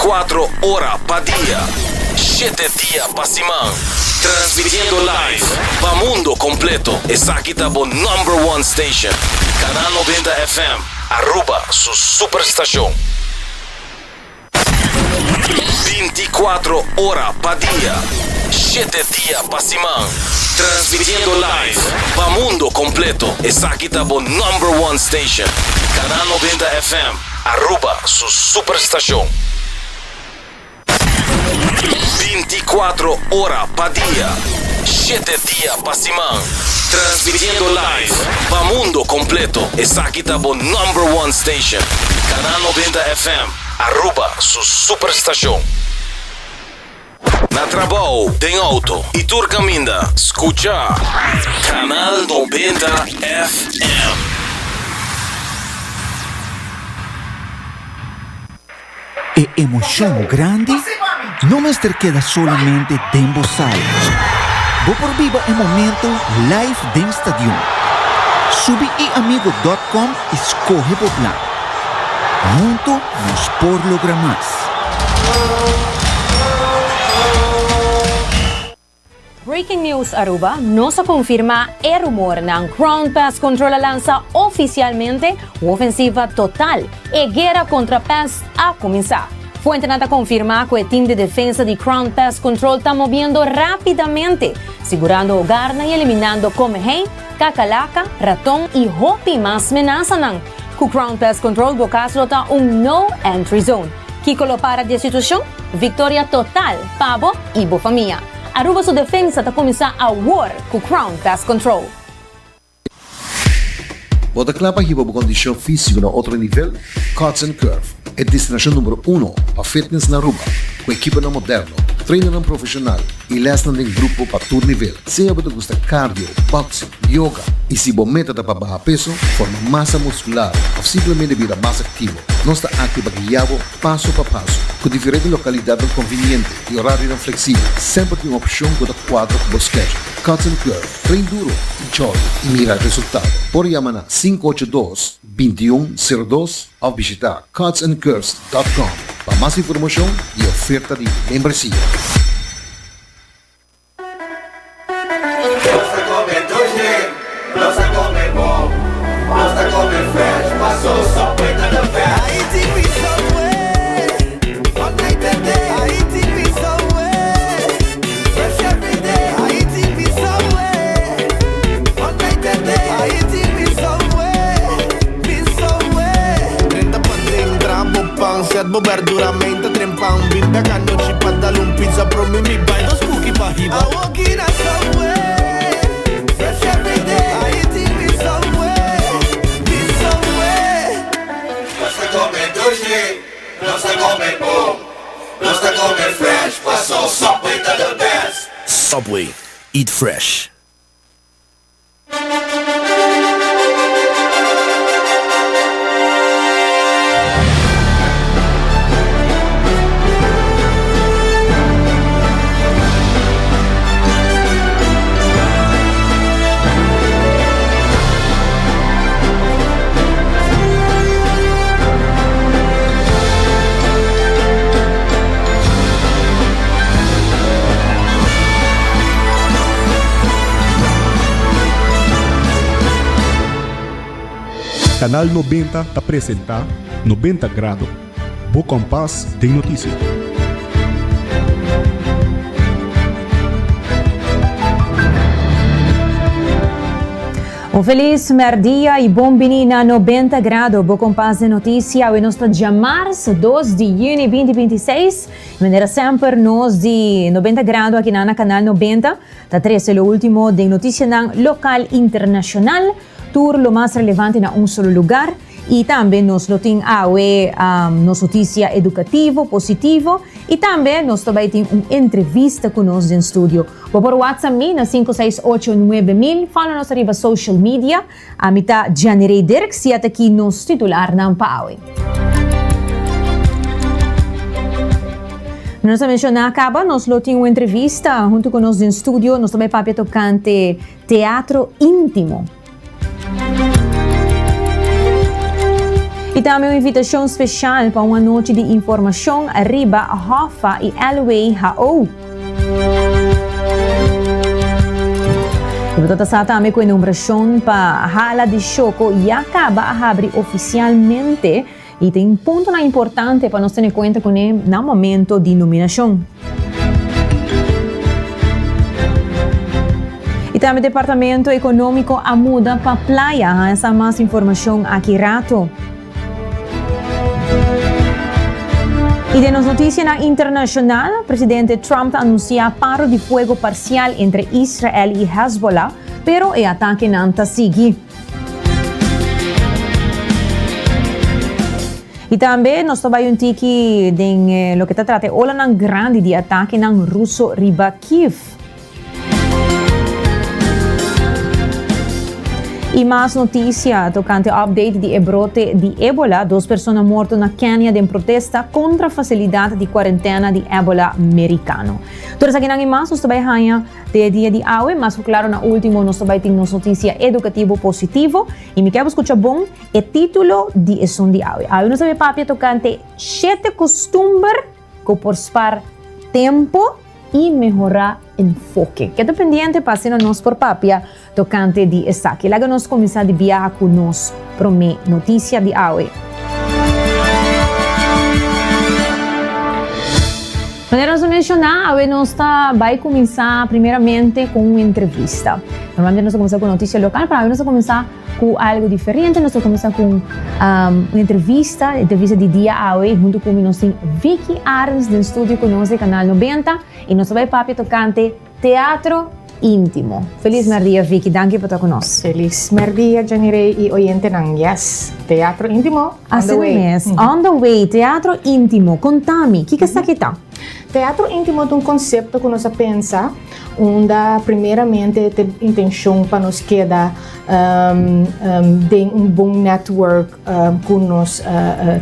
24 ora pa dia, shete dia pa siman. Transmitiendo live pa mundo completo. Esaki ta bo number one station. Canal 90 FM, Aruba su superstacion. 24 ora pa dia, shete dia pa siman. Transmitiendo live pa mundo completo. Esaki ta bo number one station. Canal 90 FM, Aruba su superstacion. 24 ora pa dia, shete dia pa siman. Transmitiendo live pa mundo completo. Esaki ta bo number one station. Canal 90 FM, Aruba su superstacion. Na trabou, den auto y tur caminda, scucha Canal 90 FM. E emocion grandi no mester keda solamente den bo sala. Bo por biba e momento live den stadion. Subi iamigo dot com y scoge bo plan. Hunto nos por logra mas. Breaking News Aruba, Nos a confirma e rumornan. Crown Pest Control a lansa oficialmente un ofensiva total. E guera contra pest a cuminsa. Fuentenan ta confirma cu e team di defensa di Crown Pest Control ta moviendo rapidamente, sigurando hogarnan y eliminando comehei, cacalaca, raton y hopi mas menasanan. Cu Crown Pest Control bo cas lo ta un no entry zone. Kico lo para di e situacion? Victoria total pa bo y bo famia. Aruba su defensa ta cuminsa awor cu Crown Pest Control. Bo ta kla pa hiba bo kondishon físiko na otro nivel? Cuts and Curve, e destinashon numero uno pa fitness na Aruba, ku ekiponan moderno, trainernan profeshonal i lèsnan den grupo pa tur nivel. Sea bo ta gusta cardio, boxing, yoga i si bo meta ta pa baha peso, forma masa muskular òf simplemente bira mas aktivo, nos ta aki pa guia bo paso pa paso. Ku diferente lokalidatnan konviniente i orarionan fleksibel, semper tin un opshon ku ta kuadra ku bo schedule. Cuts and Curve, train duro, enjoy i mira resultado. Por yama na 582, 2102 òf bishitá cutsandcurves dòt com pa mas informashon i oferta di membresia. Nos ta come dushi, nos ta come bon, nos ta come fresh, paso Subway ta the best. Drenta paden, traha bo pan, set bo berdura, meinta tren pan. Bin bek anochi pa dal un pizza, promi mi bai dos cookie pa hiba. Nos ta come dushi, nos ta come bon, nos ta come fresh, paso Subway ta the best. Subway, eat fresh. Canal 90 ta presenta 90 Grado, bo kompas den notisia. Un felis merdia y bon bini na 90 Grado, bo kompas den notisia. Awe nos ta djamars 2 di juni 2026. Manera semper nos di 90 Grado aki na Canal 90 ta trece lo ultimo den noticianan local, internacional, tur lo mas relevante na un solo lugar. Y tambe nos lo tin awe nos noticia educativo, positivo y tambe nos ta bay tin un entrevista cu nos den studio. Bo por WhatsApp mi na 568 9000, follow nos ariba social media. Ami ta Janirey Dirks y ata aki nos titularnan pa awe. Nos a menciona caba, nos lo tin un entrevista hunto cu nos den studio. Nos ta bay papia tocante teatro intimo. Y tambe un invitacion special pa un anochi di informacion riba HOFA y LWHO. Y bo ta sa tambe cu e nombracion pa Hala di Shoco ya caba a habri oficialmente y tin puntonan importante pa nos tene cuenta cune na momento di nominacion. Y tambe Departamento Economico a muda pa Playa. Haña sa mas informacion aki rato. Y den nos noticianan internacional, presidente Trump ta anuncia paro di fuego parcial entre Israel y Hezbollah, pero e atakenan ta sigui. Y tambe nos ta bay un tiki den loke ta trata e olanan grandi di atakenan ruso riba Kiev. Y mas noticia tocante update di e brote di Ebola. Dos persona morto na Kenia den protesta contra facilidad di cuarentena di Ebola Mericano. Tur esakinan y mas nos ta bay haña te dia di awe. Mas cu claro na ultimo nos ta bay tin nos noticia educativo positivo. Y mi kier bo scucha bon e titulo di esun di awe. Awe nos ta bay papia tocante shete costumber cu por spar tempo i mehorá enfoke. Keda pendiente pa asina nos por papia tokante di esaki. Laga nos kuminsá di biaha ku nos promé notisia di awe. Manera nos a menshoná, awe nos ta bai kuminsá primeramente ku un entrevista. Normalmente nos ta kuminsá ku notisia lokal, pero awe nos ta kuminsá Ku algu diferente nos ta kuminsá ku un entrevista, entrevista di dia awe huntu ku mi nos tin Vicky Arends den studio ku nos di Kanal 90 i nos ta bai papia tokante teatro íntimo. Felis mèrdia Vicky, danki pa ta ku nos. Felis mèrdia Jenny-Rey i oyentenan. Yes, teatro íntimo on the way. Asina mes, on the way, teatro íntimo. Konta mi, kiko esaki ta? Teatro íntimo ta un konsepto ku nos a pensa unda primeramente ta e intenshon pa nos keda den un bon network ku nos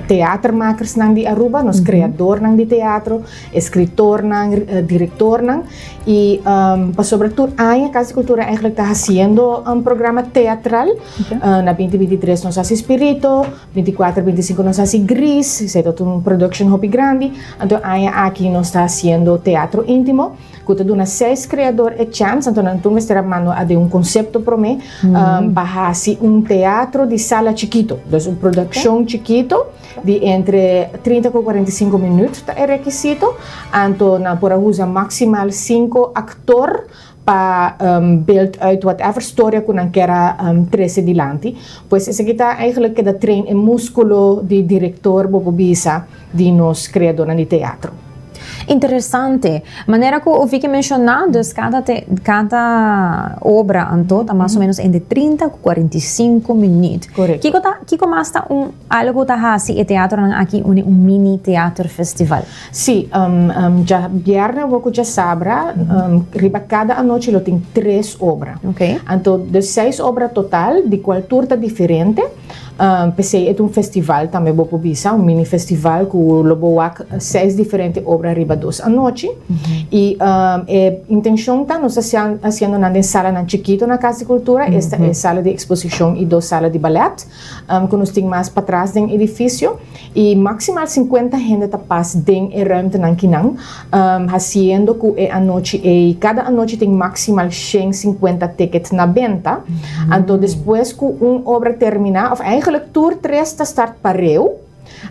theatermakersnan di Aruba, nos kreadornan di teatro, eskritornan, direktornan i pasobra tur aña Kas di Kultura eigenlijk ta hasiendo un programa teatral. Na binti binti tres nos hasi Spirito, binti kuater, binti sinku nos hasi Gris, esei ta un production hopi grandi. Anto aña aki nos ta hasiendo Teatro Intimo. Ku ta duna seis kreador e chèns, anto nan tur mester a manda aden un konsepto promé pa hasi un teatro di sala chikito. Dus un produkshon chikito di entre 30 ku 45 minüt ta e rekisito. Anto nan por a usa maksimal sinku aktor pa build uit whatever storia ku nan kier a trese dilanti. Pues esaki ta eigenlijk keda train e muskulo di direktor bo por bisa di nos kreadornan di teatro. Interesante. Manera ku Vicky menshoná, dus kada te, kada obra anto ta mas o menos entre 30 ku 45 minuut. Korekto. Kiko ta, kiko mas ta un algu ku ta hasi e teatronan aki uni un mini teater festival? Sí, djabièrnè awor ku djasabra, riba kada anochi lo tin tres obra. Oké. Anto, dus seis obra total, di kual tur ta diferente. P'esei e ta un festival tambe bo por bisa, un mini festival ku lo bo wak seis diferente obra riba dos anochi. I e intenshon ta nos ta hasiendo nan den salanan chikito na Kas di Kultura, esta e sala di eksposishon i dos sala di balèt ku nos tin mas patras den edifisio. I maksimal sinkuenta hende ta pas den e ruimtenan kinan, hasiendo ku e anochi ei, kada anochi tin maksimal 150 ticket na benta. Anto despues ku un obra terminá, òf eigenlijk tur tres ta start pareu,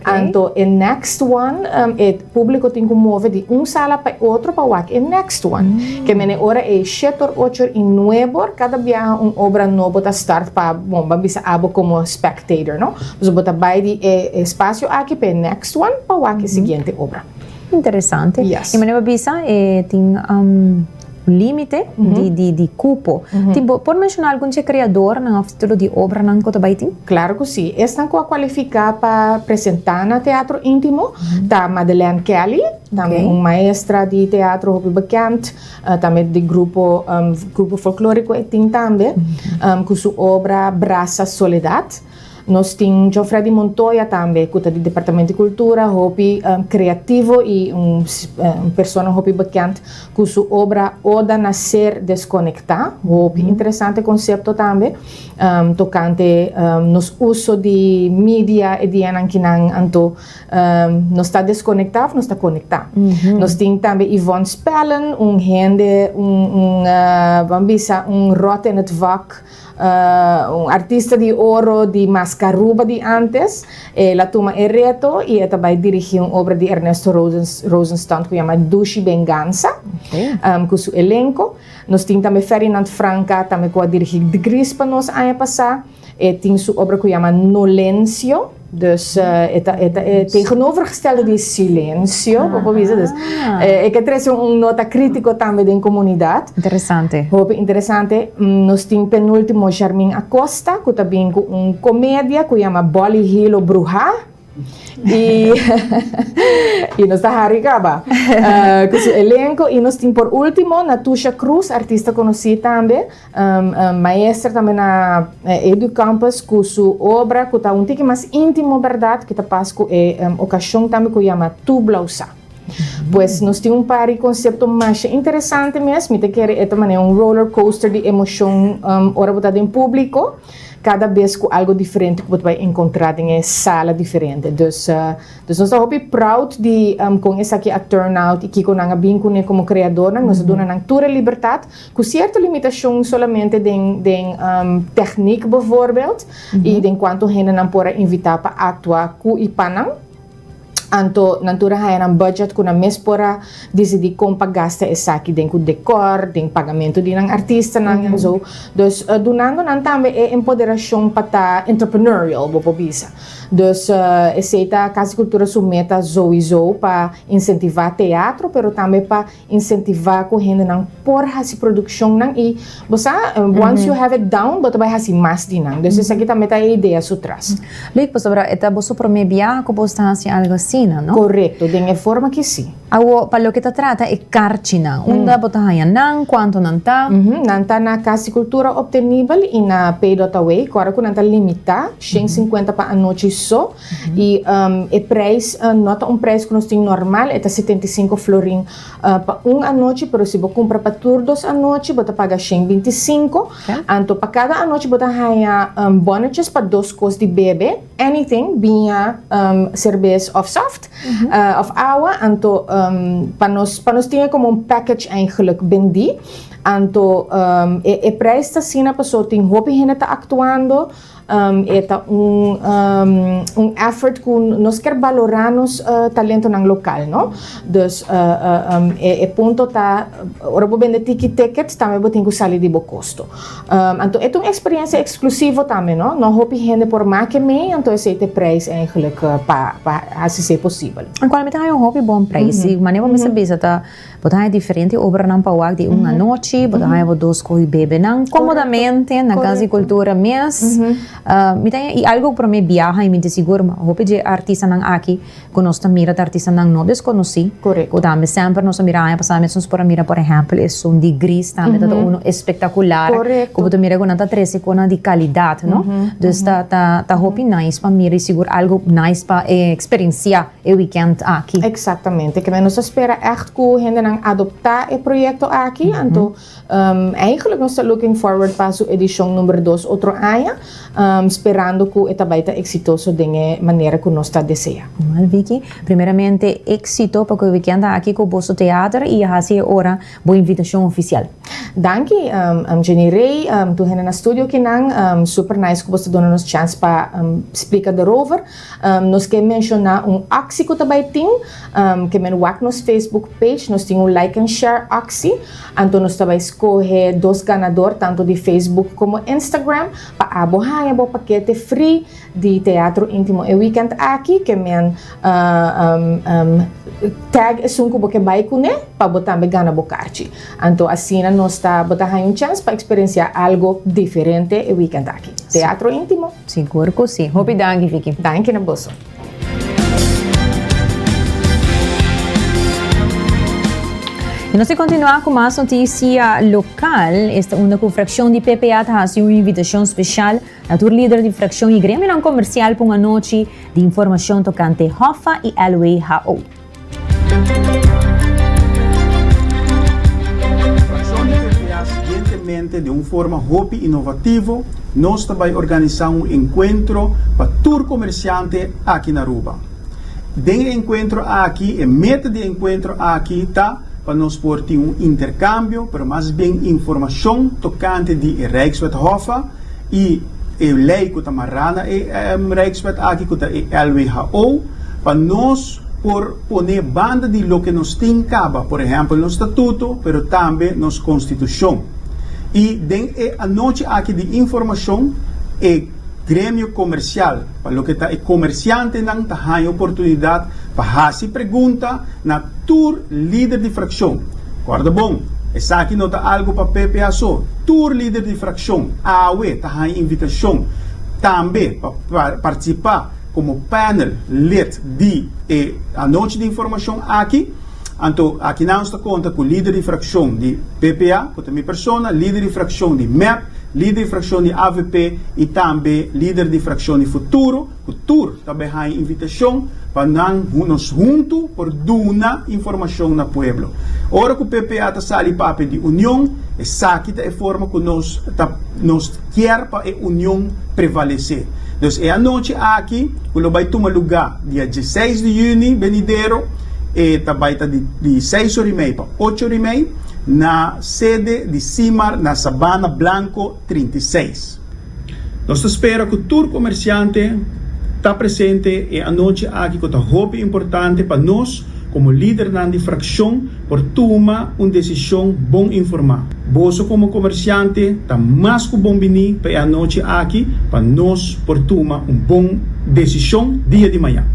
anto e next one, e públiko tin ku move di un sala pa e otro pa wak e next one. Ke mene ora ei shet or, ocho or i nuebe or, kada biaha un obra nobo ta start pa, bon, ban bisa abo komo spectator, no? Pasobra bo ta bai di e espasio aki pa e next one pa wak e siguiente obra. Interesante. Yes. I manera bo bisa e tin un limite di di di cupo. Tin bo por menciona algun dje creadornan of titulo di obranan cu ta bai tin? Claro cu si. Esnan cu a cualifica pa presenta na Teatro Intimo ta Madeleine Kelly, tambe un maestra di teatro hopi bekend, tambe di grupo grupo folklorico e tin tambe, cu su obra Brasa Soledad. Nos tin John Freddy Montoya tambe ku ta di Departamento di Kultura, hopi kreativo i un persona hopi bekend ku su obra Oda na ser deskonektá, hopi interesante konsepto tambe tokante nos uso di media e dianan kinan anto nos ta deskonektá òf nos ta konektá. Nos tin tambe Yvonne Spellen, un hende un un ban bisa un rot in het vak, Un artista di oro di Mascaruba di antes, el a tuma e reto y e ta bay dirigi un obra di Ernesto Rosenstand cu yama Dushi Benganza cu su elenco. Nos tin tambe Ferdinand Franca tambe cu a dirigi De Gris pa nos aña pasa. E tin su obra cu yama Nolencio. Dus e ta e ta e tegenovergestelde di silencio, bo por bisa. Dus e ke trese un nota critico tambe den comunidad. Interesante. Hopi interesante. Nos tin penultimo Jarmin Acosta cu ta bin cu un comedia cu yama Bolly Hilo Bruha. Y y nos ta hari caba cu su elenco. Y nos tin por ultimo Natusha Cruz, artista conoci tambe. Maestra tambe na Educampus cu su obra cu ta un tiki mas intimo berdad cu ta pas cu e ocasion tambe cu yama Tu Blausa. Pues nos tin un par di concepto masha interesante mes, mi ta kere e ta manera un roller coaster di emocion ora bo ta den publico, cada bes cu algo diferente cu bo ta bay encontra den e sala diferente. Dus Dus nos ta hopi proud di con esaki a turn out y kico nan a bin cune como creadornan. Nos a duna nan tur e libertad, cu cierto limitacion solamente den den techniek bijvoorbeeld y den cuanto hende nan por a invita pa actua cu y pa nan. Anto nan tur a haya nan budget cu nan mes por a dicidi con pa gasta esaki den cu decor, den pagamento di nan artistanan en zo. Dus dunando nan tambe e empoderacion pa ta entrepreneurial bo por bisa. Dus esei ta Cas di Cultura su meta souiso pa incentiva teatro pero tambe pa incentiva cu hendenan por haci produccionnan y bo sa once you have it down bo ta bay haci mas di nan. Dus esaki tambe ta e idea su tras. Leuk pasobra e ta boso prome biaha cu bo sta haci algo asina, no? Corecto, den e forma ki si. Awo, pa loke ta trata e karchinan, unda bo ta haña nan, kuantu nan ta? Nan ta na Kas di Kultura optenibel i na Pay Dot Away, ku ora ku nan ta limitá, 150 pa anochi so, i e preis no ta un preis ku nos tin normal, e ta 75 florin pa un anochi, pero si bo kumpra pa tur dos anochi bo ta paga 125, anto pa kada anochi bo ta haña bonnetjes pa dos kos di bebe, anything, biña, serbes òf soft. Of awa, anto pa nos pa nos tin e como un package eigenlijk bendí, anto e e prijs ta asina paso tin hopi hende ta actuando, e ta un un effort cu nos kier balora nos talentonan local no, dus e e punto ta ora bo bende tiki tickets tambe bo tin cu sali di bo costo. Anto e ta un experiencia exclusivo tambe no, no hopi hende por make mee, anto esey ta e prijs eigenlijk pa pa haci esey posibel. En cual mi ta haña un hopi bon prijs y manera bo mester bisa ta bo ta haña diferente obranan pa wak di un anochi, bo ta haña bo dos coge bebenan comodamente na Cas di Cultura mes. Mi ta haña y algo cu prome biaha y mi ta sigur hopi dje artistanan aki Ku nos ta mira ta artistanan no deskonosí. Korekto. Ku tambe semper nos a mira aña pasá mes nos por a mira por ehèmpel esun di Gris tambe ta unu espektakular. Korekto. Ku bo ta mira ku nan ta trese konan di kalidat no. Dus ta ta ta hopi nice pa mira i sigur algu nice pa eksperensiá e wikènt aki. Eksaktamente. Ke men nos ta spera ègt ku hendenan adoptá e proyekto aki anto Eigenlijk nos ta looking forward pa su edicion number dos otro aña, sperando cu e ta bay ta exitoso den e manera cu nos ta desea. Mal Vicky, primeramente exito pa cu e weekend aki cu boso teater y haci e ora bo invitacion oficial. Danki Jenny Ray, tur hende na studio kinan, super nice cu boso ta duna nos chance pa splica derover. Nos ke menciona un actie cu ta bay tin, ke men wak nos Facebook page, nos tin un like and share actie. Anto nos ta bai skohe dos ganador tanto di Facebook komo Instagram pa abo haña bo pakete free di Teatro Intimo e weekend aki ke men tag esun ku bo ke bai kuné pa bo tambe gana bo karchi. Anto asina nos ta bo ta haña un chèns pa eksperensiá algo diferente e weekend aki. Teatro Intimo! Sigur ku si. Hopi danki Vicky. Danki na boso. Y nos ta continua cu mas noticia local, esta unda cu fraccion di PPA ta haci un invitacion special na tur lider di fraccion y gremionan comercial pa un anochi di informacion tocante HOFA y LWHO. Fraccion di PPA siguientemente den un forma hopi innovativo nos ta bay organisa un encuentro pa tur comerciante aki na Aruba. Den e enkuentro aki, e meta di e enkuentro aki ta pa nos por tin un interkambio, pero mas bien informashon tokante di e Rijkswet Hoffa i e lei ku ta mará na e Rijkswet aki ku ta e LWHO, pa nos por pone banda di loke nos tin kaba, por ehèmpel nos statuto, pero tambe nos konstitushon. I den e anochi aki di informashon, e gremio komersial, Pa loke ta e komersiantenan ta haña oportunidat pa hasi pregunta na tur lider di frakshon. Kòrda bon, esaki no ta algu pa PPA so, tur lider di frakshon awe ta haña invitashon tambe pa partisipá komo panel lid di e anochi di informashon aki. Anto aki nan nos ta konta ku lider di frakshon di PPA, ku ta mi persona, lider di frakshon di mep, lider di frakshon di avp i tambe lider di frakshon di Futuro, ku tur ta bai haña invitashon pa nan nos huntu por duna informashon na pueblo. Ora ku PPA ta sali papia di union, esaki ta e forma ku nos ta nos kier pa e union prevalesé. Dus e anochi aki ku lo bai tuma lugá dia dieseis di yüni benidero, E ta bai ta di di seis ora i mei pa ocho ora i mei na sede di Simar na Sabana Blanco 36. Nos ta spera ku tur komersiante ta presente e anochi aki ku ta hopi importante pa nos komo lidernan di frakshon por tuma un desishon bon informá. Boso komo komersiante ta mas ku bon biní pa e anochi aki pa nos por tuma un bon desishon dia di mañan.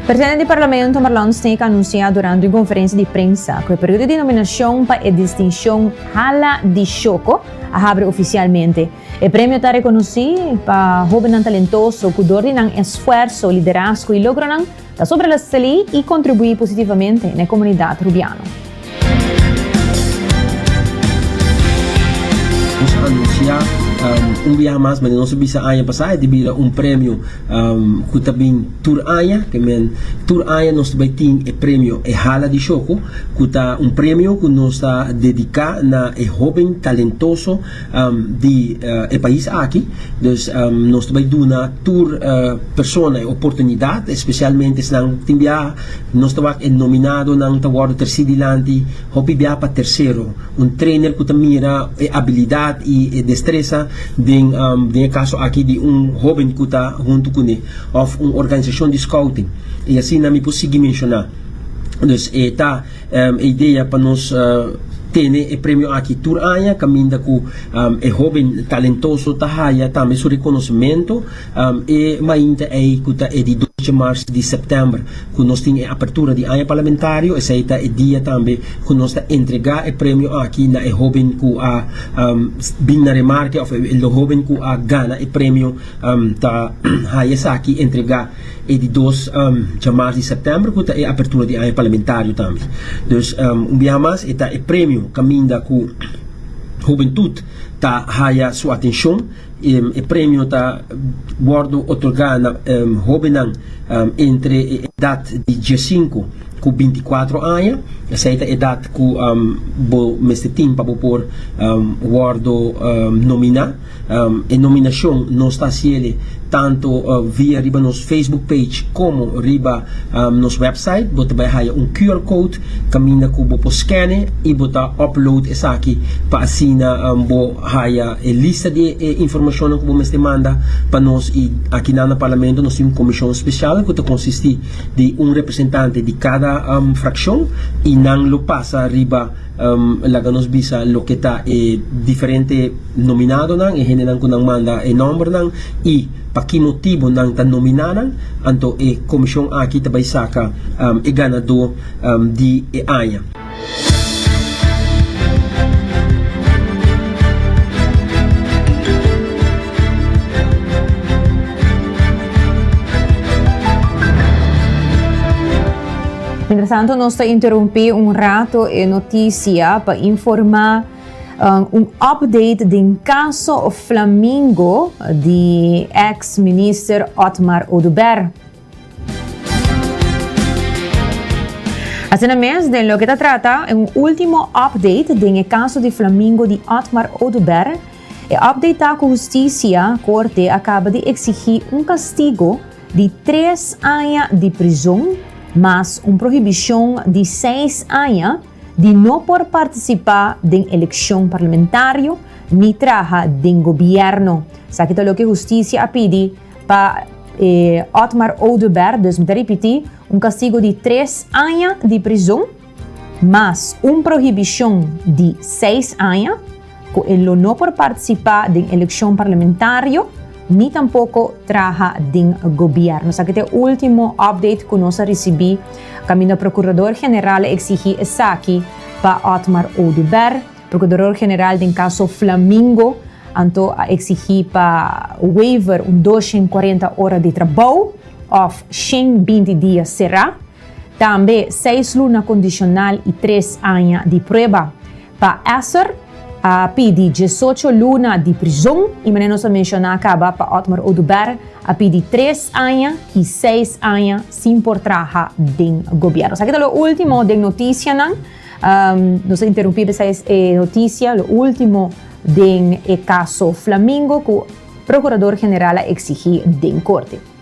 Presidente di Parlamento Marlon Sneek a anuncia durante un conferencia di prensa cu e periodo di nominacion pa e distincion Hala di Shoco a habri oficialmente. E premio ta reconoci pa hobennan talentoso cu dor di nan esfuerso, liderazgo y logronan Ta sobresalí i kontribuí positivamente na e komunidat rubiano. Nos a anunsiá un biaha mas, manera nos a bisa aña pasá, e ta bira un premio ku ta bin tur aña, ke men tur aña nos ta bai tin e premio E Hala di Shoko, ku ta un premio ku nos ta dediká na e hóben talentoso di e pais aki. Dus nos ta bai duna tur persona e oportunidat, espesialmente esnan ku tin biaha. Nos ta wak e nominadonan ta wòrdu tersí dilanti hopi biaha pa tersero, un trainer ku ta mira e abilidat i e destresa den den e kaso aki di un hóben ku ta huntu kuné òf un organisashon di scouting. I asina mi por sigui menshoná. Dus e ta. E idea pa nos tene e premio aki tur aña caminda cu e hoben talentoso ta haya tambe su reconocimento. E mainta ey cu ta e di doce mars di september cu nos tin e apertura di aña parlamentario, esey ta e dia tambe cu nos ta entrega e premio aki na e hoben cu a bin na remarke of e hoben cu a gana e premio ta haya esaki entrega. E di dos djamars di sèptèmber ku ta e apertura di aña parlamentario tambe. Dus un biaha mas e ta e premio kaminda ku hubentut ta haya su atenshon. E premio ta wòrdu otorgá na hóbennan entre e edat di diesinku ku bintikuatro aña. Esei ta edat ku bo mester tin pa bo por wòrdu nominá. E nominashon nos ta hasiele tanto via riba nos Facebook page komo riba nos website. Bo ta bai haya un QR code kaminda ku bo por scan'e i bo ta upload esaki pa asina bo haya e lista di e informashonnan ku bo mester manda pa nos. I akinan na Parlamento nos tin un komishon spesial ku ta konsistí di un representante di kada frakshon i nan lo pasa riba Laga nos bisa loke ta e diferente nominadonan, e hendenan ku nan manda e nòmbernan i pa ki motibu nan ta nominá nan. Anto e komishon aki ta bai saka e ganadó di e aña. Mientras tanto nos ta interumpi un rato e noticia pa informa un update den caso Flamingo di ex minister Otmar Oduber. Asina mes, den loke ta trata un ultimo update den e caso di Flamingo di Otmar Oduber, e update ta cu husticia, corte, a caba di exigi un castigo di tres aña di prizon mas un prohibicion di seis aña di no por participa den eleccion parlamentario ni traha den gobierno. Esaki ta loke husticia a pidi pa Otmar Oduber, dus mi ta ripiti, un castigo di tres aña di prizon mas un prohibicion di seis aña cu e lo no por participa den eleccion parlamentario ni tampoco traha den gobierno. Esaki ta e ultimo update cu nos a ricibi caminda Procurador General a exigi esaki pa Otmar Oduber. Procurador General den caso Flamingo anto a exigi pa waiver un 240 ora di trabou of 120 dia cera. Tambe seis luna condicional y tres aña di prueba. Pa Esser a pidi diesocho luna di prizon y manera nos a menciona caba pa Otmar Oduber a pidi tres aña y seis aña sin por traha den gobierno. Esaki ta lo ultimo den noticianan. Nos a interumpi p'esei e noticia, lo ultimo den e caso Flamingo cu Procurador General a exigi den corte.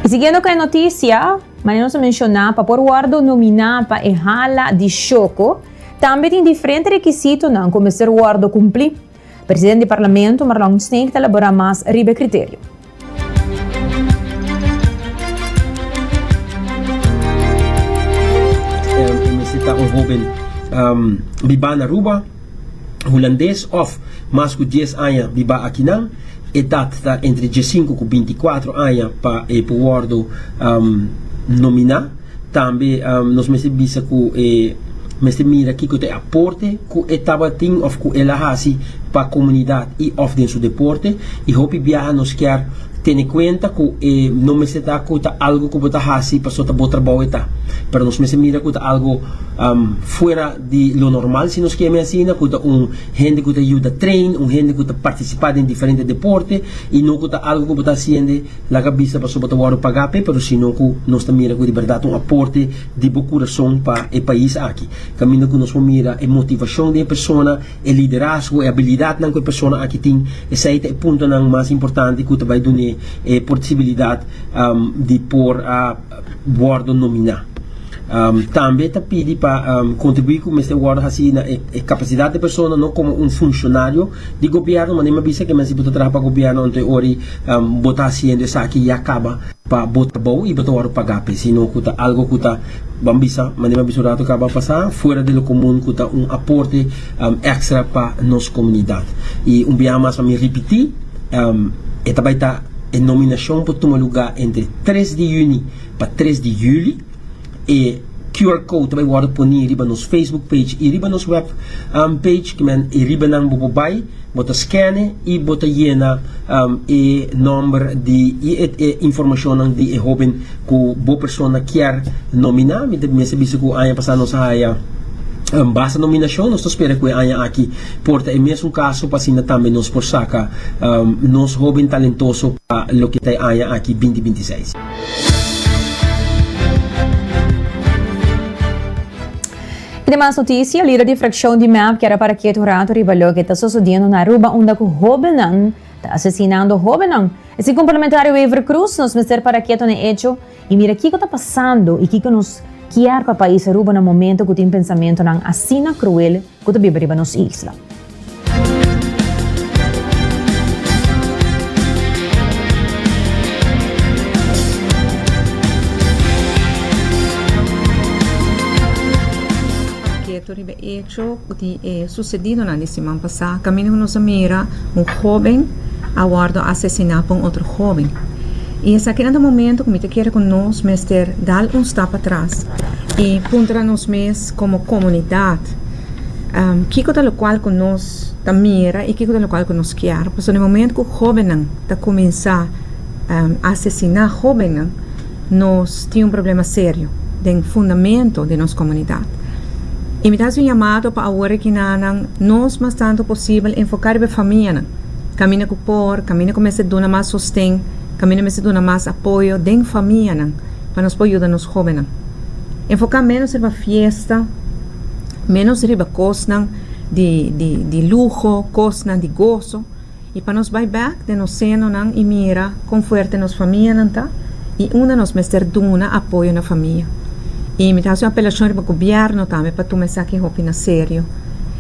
Y siguiendo cu e noticia, manera nos a menciona, pa por wordo nomina pa e hala di Shoco, tambe tin diferente requisitonan cu mester wordo cumpli. Presidente di Parlamento, Marlon Sneek, ta elabora mas riba e criterio. E mester ta un hoben biba na Aruba, Hulandes of mas ku dies aña biba akinan. Edat ta entre diesinku ku bintikuatro aña pa e por wòrdu nominá. Tambe nos mester bisa ku e mester mira kiko ta e aporte ku e tabatin òf ku el a hasi pa komunidat i òf den su deporte. I hopi biaha nos kier tene kuenta ku e no mester ta ku ta algu ku bo ta hasi pasobra ta bo trabou e ta. Pero nos mester mira ku ta algu fuera di lo normal si nos keme asina, ku ta un hende ku ta yuda train, un hende ku ta partisipá den diferente deporte i no ku ta algu ku bo ta hasiende Laga bisa pasobra bo ta wòrdu pagá p'e, pero sino ku nos ta mira ku di bèrdat un aporte di bo kurason pa e pais aki. Kaminda ku nos por mira e motivashon di e persona, e liderazgo, e abilidatnan ku e persona aki tin, esei ta e puntonan mas importante ku ta bai dun'é e posibilidat di por a wòrdu nominá. Tambe ta pidi pa kontribuí ku mester wòrdu hasí na e kapasidat di e persona, no komo un funshonario di gobièrnu, manera mi a bisa ke men si bo ta traha pa gobièrnu anto e ora ei bo ta hasiendo esaki ya kaba pa bo trabou i bo ta wòrdu pagá p'e, sino ku ta algu ku ta ban bisa manera mi a bisa un ratu kaba pasá fuera di lo komun ku ta un aporte èkstra pa nos komunidat. I un biaha mas pa mi ripití e ta bai ta e nominashon por tuma lugá entre tres di yüni pa tres di juli. E QR code ta bai wòrdu poní riba nos Facebook page i riba nos web page ki men i riba nan bo por bai bo ta scanne i bo ta yena e nòmber di i e informashonnan di e hóben ku bo persona kier nominá. Mi ta mester bisa ku aña pasá nos a haya basta nominashon nos ta spera ku e aña aki por ta e mesun kaso pa asina tambe nos por saka nos hóben talentoso pa loke ta e aña aki binti 26. Y demas noticia, lider di fraccion di mep kier a para ketu un rato riba loke ta sosodiendo na Aruba unda cu hobennan ta asesinando hobennan. E segun parlamentario Wever Croes nos mester para ketu na e hecho y mira kico ta pasando y kico nos kier pa pais Aruba na momento cu tin pensamentonan asina cruel ku ta biba riba nos isla. Keto riba e echo di e susedidonan di siman pasá, kaminda ku nos a mira un hóben a wòrdu asesiná pa un otro hóben. I esakinan ta momento ku mi ta kere ku nos mester dal un stap atras i puntra nos mes komo komunidat, Kiko ta lokual ku nos ta mira i kiko ta lokual ku nos kier? Pasobra na e momento ku hóbennan ta kuminsá. asesiná hóbennan, nos tin un problema serio den fundamento di nos komunidat. I mi ta hasi un yamado pa awor aki nan nos mas tantu posibel enfoká riba e famianan, kaminda ku por, kaminda ku mester duna mas sosten, kaminda mester duna mas apoyo den famianan pa nos por yuda nos hóbennan. Enfoká ménos riba fiesta, ménos riba kosnan di di di luho, kosnan di goso. I pa nos bai bek den nos senonan i mira kon fuerte nos famianan ta i unda nos mester duna apoyo na famia. I mi ta hasi un apelashon riba gobièrnu tambe pa tuma esaki hopi na serio.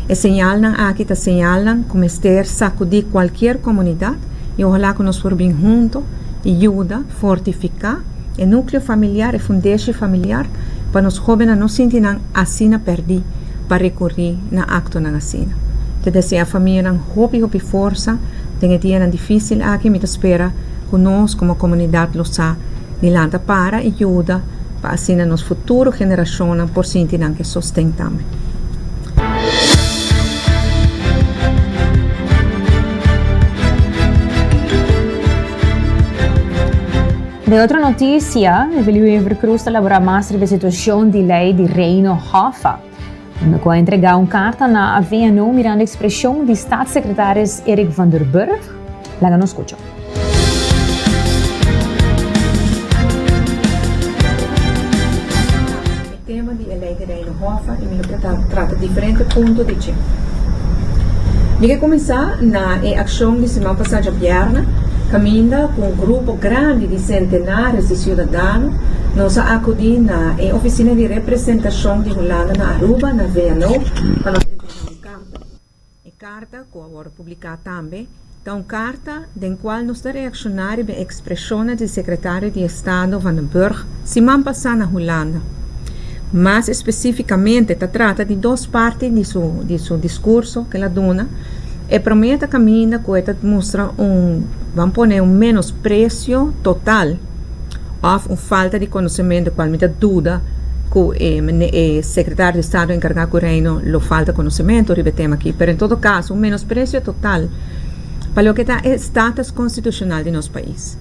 E señalnan aki ta señalnan ku mester sakudí kualkier komunidat i ohalá ku nos por bin hunto i yuda fortifiká e núkleo familiar, e fundeshi familiar, pa nos hóbennan no sinti nan asina pèrdí pa rekurí na aktonan asina. Ta deseá famianan hopi hopi forsa den e dianan difísil aki. Mi ta spera ku nos komo komunidat lo sa di lanta para i yuda pa asina nos futuro generashonnan por sinti nan ke sosten tambe. Den otro noticia, Evelyn Wever-Croes ta labora mas riba e situacion di ley di Reino Hoffa, unda cu a entrega un carta na VNO mirando expresion di Staatssecretaris Eric van der Burg. Laga nos scucha. E tema di e lei di Reino Hoffa i mi lo trata trata diferente punto di dje. Mi ke kuminsá na e akshon di siman pasá djabièrnè kaminda ku un grupo grandi di sentenares di siudadano nos a akudí na e ofisina di representashon di Hulanda na Aruba na VNO pa nos entregá un karta. E karta, ku a wòrdu publiká tambe, ta un karta den kual nos ta reakshoná riba e ekspreshonnan di Sekretario di Estado Van den Burg siman pasá na Hulanda. Mas espesífikamente ta trata di dos parti di su di su diskurso ku el a duna. E promé ta kaminda ku e ta mustra un, ban pone, un menospresio total òf un falta di konosementu kual mi ta duda ku e e sekretario di estado enkargá ku Reino lo falta konosementu riba e tema aki, pero en todo kaso un menospresio total pa loke ta e status konstitushonal di nos pais.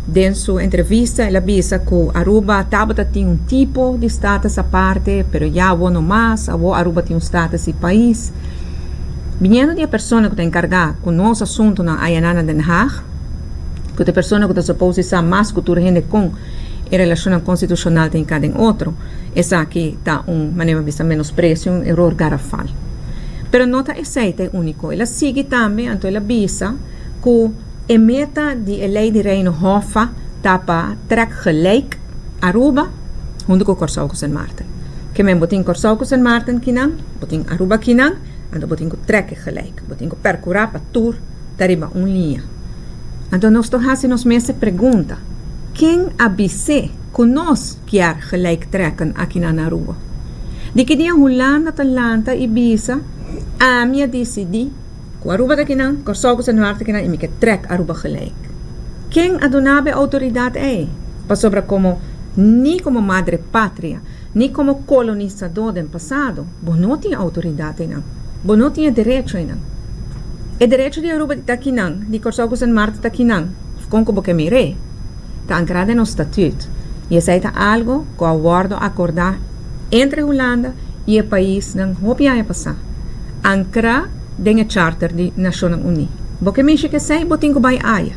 Den su entrevista el a bisa ku Aruba tabata tin un tipo di status aparte, pero ya awor no mas, awor Aruba tin un status di pais. Biniendo di e persona ku ta enkargá ku nos asuntunan ayaná na Den Haag, ku ta e persona ku ta supos di sa mas ku tur hende kon e relashonnan konstitushonal ta hinká den otro, esaki ta un, manera mi a bisa, menospresio, un eror garafal. Pero no ta esei ta e úniko. El a sigui tambe, anto el a bisa ku e meta di e lei di Reino Hoffa ta pa trèk gelijk Aruba huntu ku Kòrsou ku Sint Maarten. Ke men bo tin Kòrsou ku Sint Maarten kinan, bo tin Aruba kinan, anto bo tin ku trèk e gelijk. Bo tin ku pèrkurá pa tur ta riba un liña. Anto nos ta hasi nos mes e pregunta, Ken a bis'é ku nos kier gelijk trekken akinan na Aruba? Di ki dia Hulanda ta lanta i bisa, Ami a disidí ku Aruba ta kinan, Kòrsou ku Sint Maarten ta kinan i mi ke trèk Aruba gelijk. Ken a duna bo e outoridat ei? Pasobra komo ni komo madre patria ni komo kolonisadó den pasado, bo no tin outoridat einan. Bo no tin e derecho einan. E derecho di Aruba ta kinan, di Kòrsou ku Sint Maarten ta kinan, kon ku bo ke mir'é, ta ankrá den nos statüt. I esei ta algu ku a wòrdu akordá entre Hulanda i e paisnan hopi aña pasá, ankrá den e Charter di Nashonnan Uní. Bo ke mishi ku esei, bo tin ku bai aya.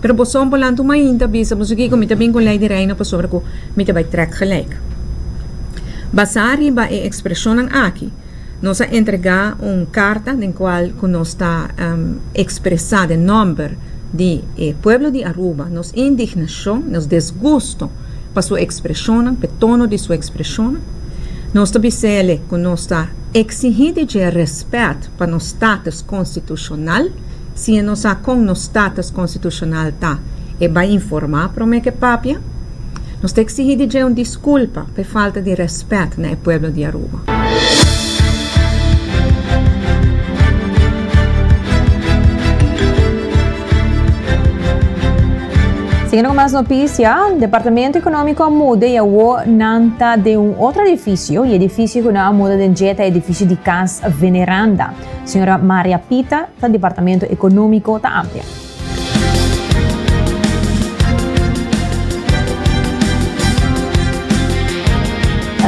Pero bo son por lanta un mainta bisa bo kiko mi ta bin ku lei di Reino pasobra ku mi ta bai trèk gelijk. Basá riba e ekspreshonnan aki, nos a entregá un karta den kual ku nos ta ekspresá den nòmber di e pueblo di Aruba nos indignashon, nos desgusto pa su ekspreshonnan, pa e tono di su ekspreshonnan. Nos ta bis'el ku nos ta eksihí di dje rèspèt pa nos status konstitushonal. Si e no sa kon nos status konstitushonal ta, e bai informá promé ku e papia. Nos ta eksihí di dje un diskulpa pa e falta di rèspèt na e pueblo di Aruba. Siguiendo ku mas notisia, Departamento Ekonómiko a muda i awor nan ta den un otro edifisio i edifisio ku nan a muda den dje ta edifisio di Kas Veneranda. Señora Maria Pita ta Departamento Economico ta amplia.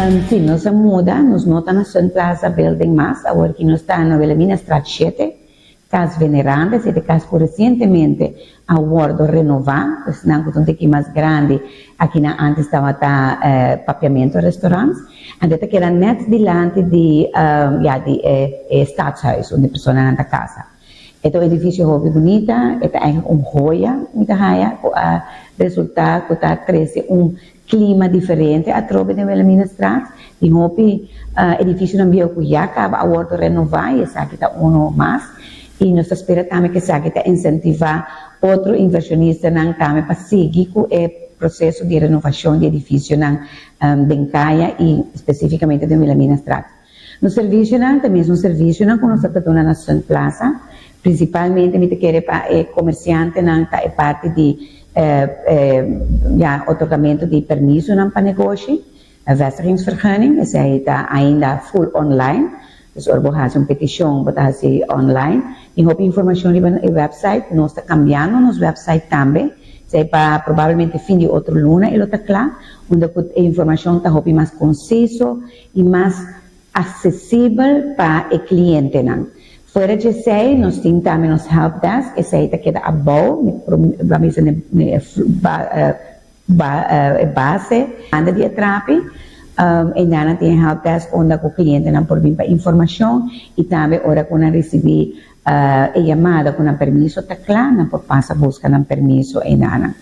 Sí, nos a muda, nos no ta na Sun Plaza Building mas, awor ki nos ta na Wilhelminastraat shete, Cas Veneranda, esei ta e cas cu recientemente a wordo renova, esnan cu ta un tiki mas grandi, akinan antes tabata Papiamento Restaurant, anto e ta keda net dilanti di ya di e Stadshuis unda e personanan ta casa. E ta un edificio hopi bunita, e ta eigenlijk un joya mi ta haya cu a resulta cu ta trece un Clima diferente atrobe den Wilhelminastraat. Tin hopi edificionan bieu cu ya caba a wordo renova y esaki ta uno mas. Y nos ta spera tambe cu esaki ta incentiva otro inversionistanan tambe pa sigui cu e proceso di renovacion di edificionan den caya y specificamente den Wilhelminastraat. Nos servicionan ta mesun servicionan cu nos ta duna na Sun Plaza. Principalmente mi ta kere pa e comerciantenan ta e parti di ya otorgamento di permisonan pa negoshi, vestigingsvergunning, esei ta ainda full online. Dus ora bo haci un peticion bo ta haci online. Tin hopi informacion riba e website. Nos ta cambiando nos website tambe. Esei pa probablemente fin di otro luna e lo ta cla, unda cu e informacion ta hopi mas conciso i mas asesibel pa e klientenan. Fuera dje esei, nos tin tambe nos helpdesk, esei ta keda abou, mi por a bisa na e base banda di e trapi, einan nan tin e helpdesk unda ku klientenan por bin pa informashon i tambe ora ku nan risibí e yamada ku nan permiso ta kla, nan por pasa buska nan permiso einanan.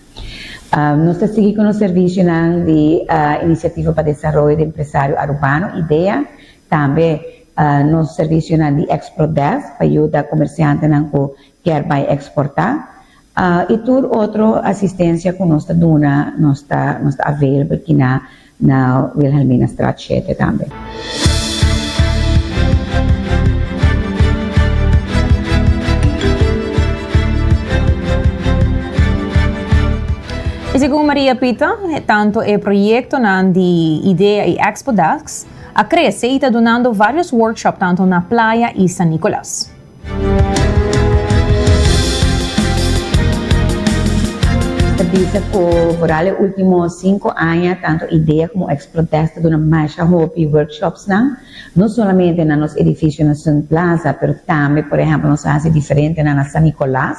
Nos ta sigui ku nos servisionan di Inisiativa pa Desaroyo di Empresario Arubano, idea, tambe nos servisionan di Exprodesk pa yuda komersiantenan ku kier bai eksportá i tur otro asistensia ku nos ta duna nos ta nos ta available kina na Wilhelminastraat shete tambe. Y segun Maria Pita, tanto e proyectonan di IDEA y Expodesk a crece y ta dunando varios workshop tanto na Playa y San Nicolas. Ta bisa ku vooral e ultimo sinku aña tanto idea komo Exprotest ta duna masha hopi workshopsnan, no solamente na nos edifisio na Sun Plaza, pero tambe por ehèmpel nos a hasi diferentenan na San Nicolas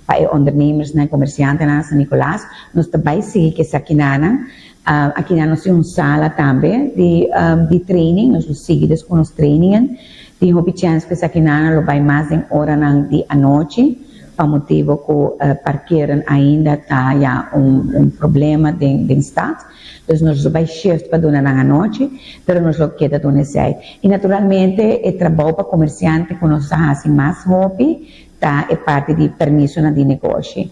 pa e ondernemersnan, komersiantenan na San Nicolas. Nos ta bai sigui ku esakinanan. Akinan nos tin un sala tambe di di training, nos lo sigui des ku nos trainingen. Tin hopi chèns ku esakinan lo bai mas den oranan di anochi pa motibu ku parkeren ainda ta ya un un problema den den stat. Dus nos lo bai shift pa duna nan anochi, pero nos lo keda duna esei. I naturalmente e trabou pa komersiante ku nos ta hasi mas hopi ta e parti di permisonan di negoshi.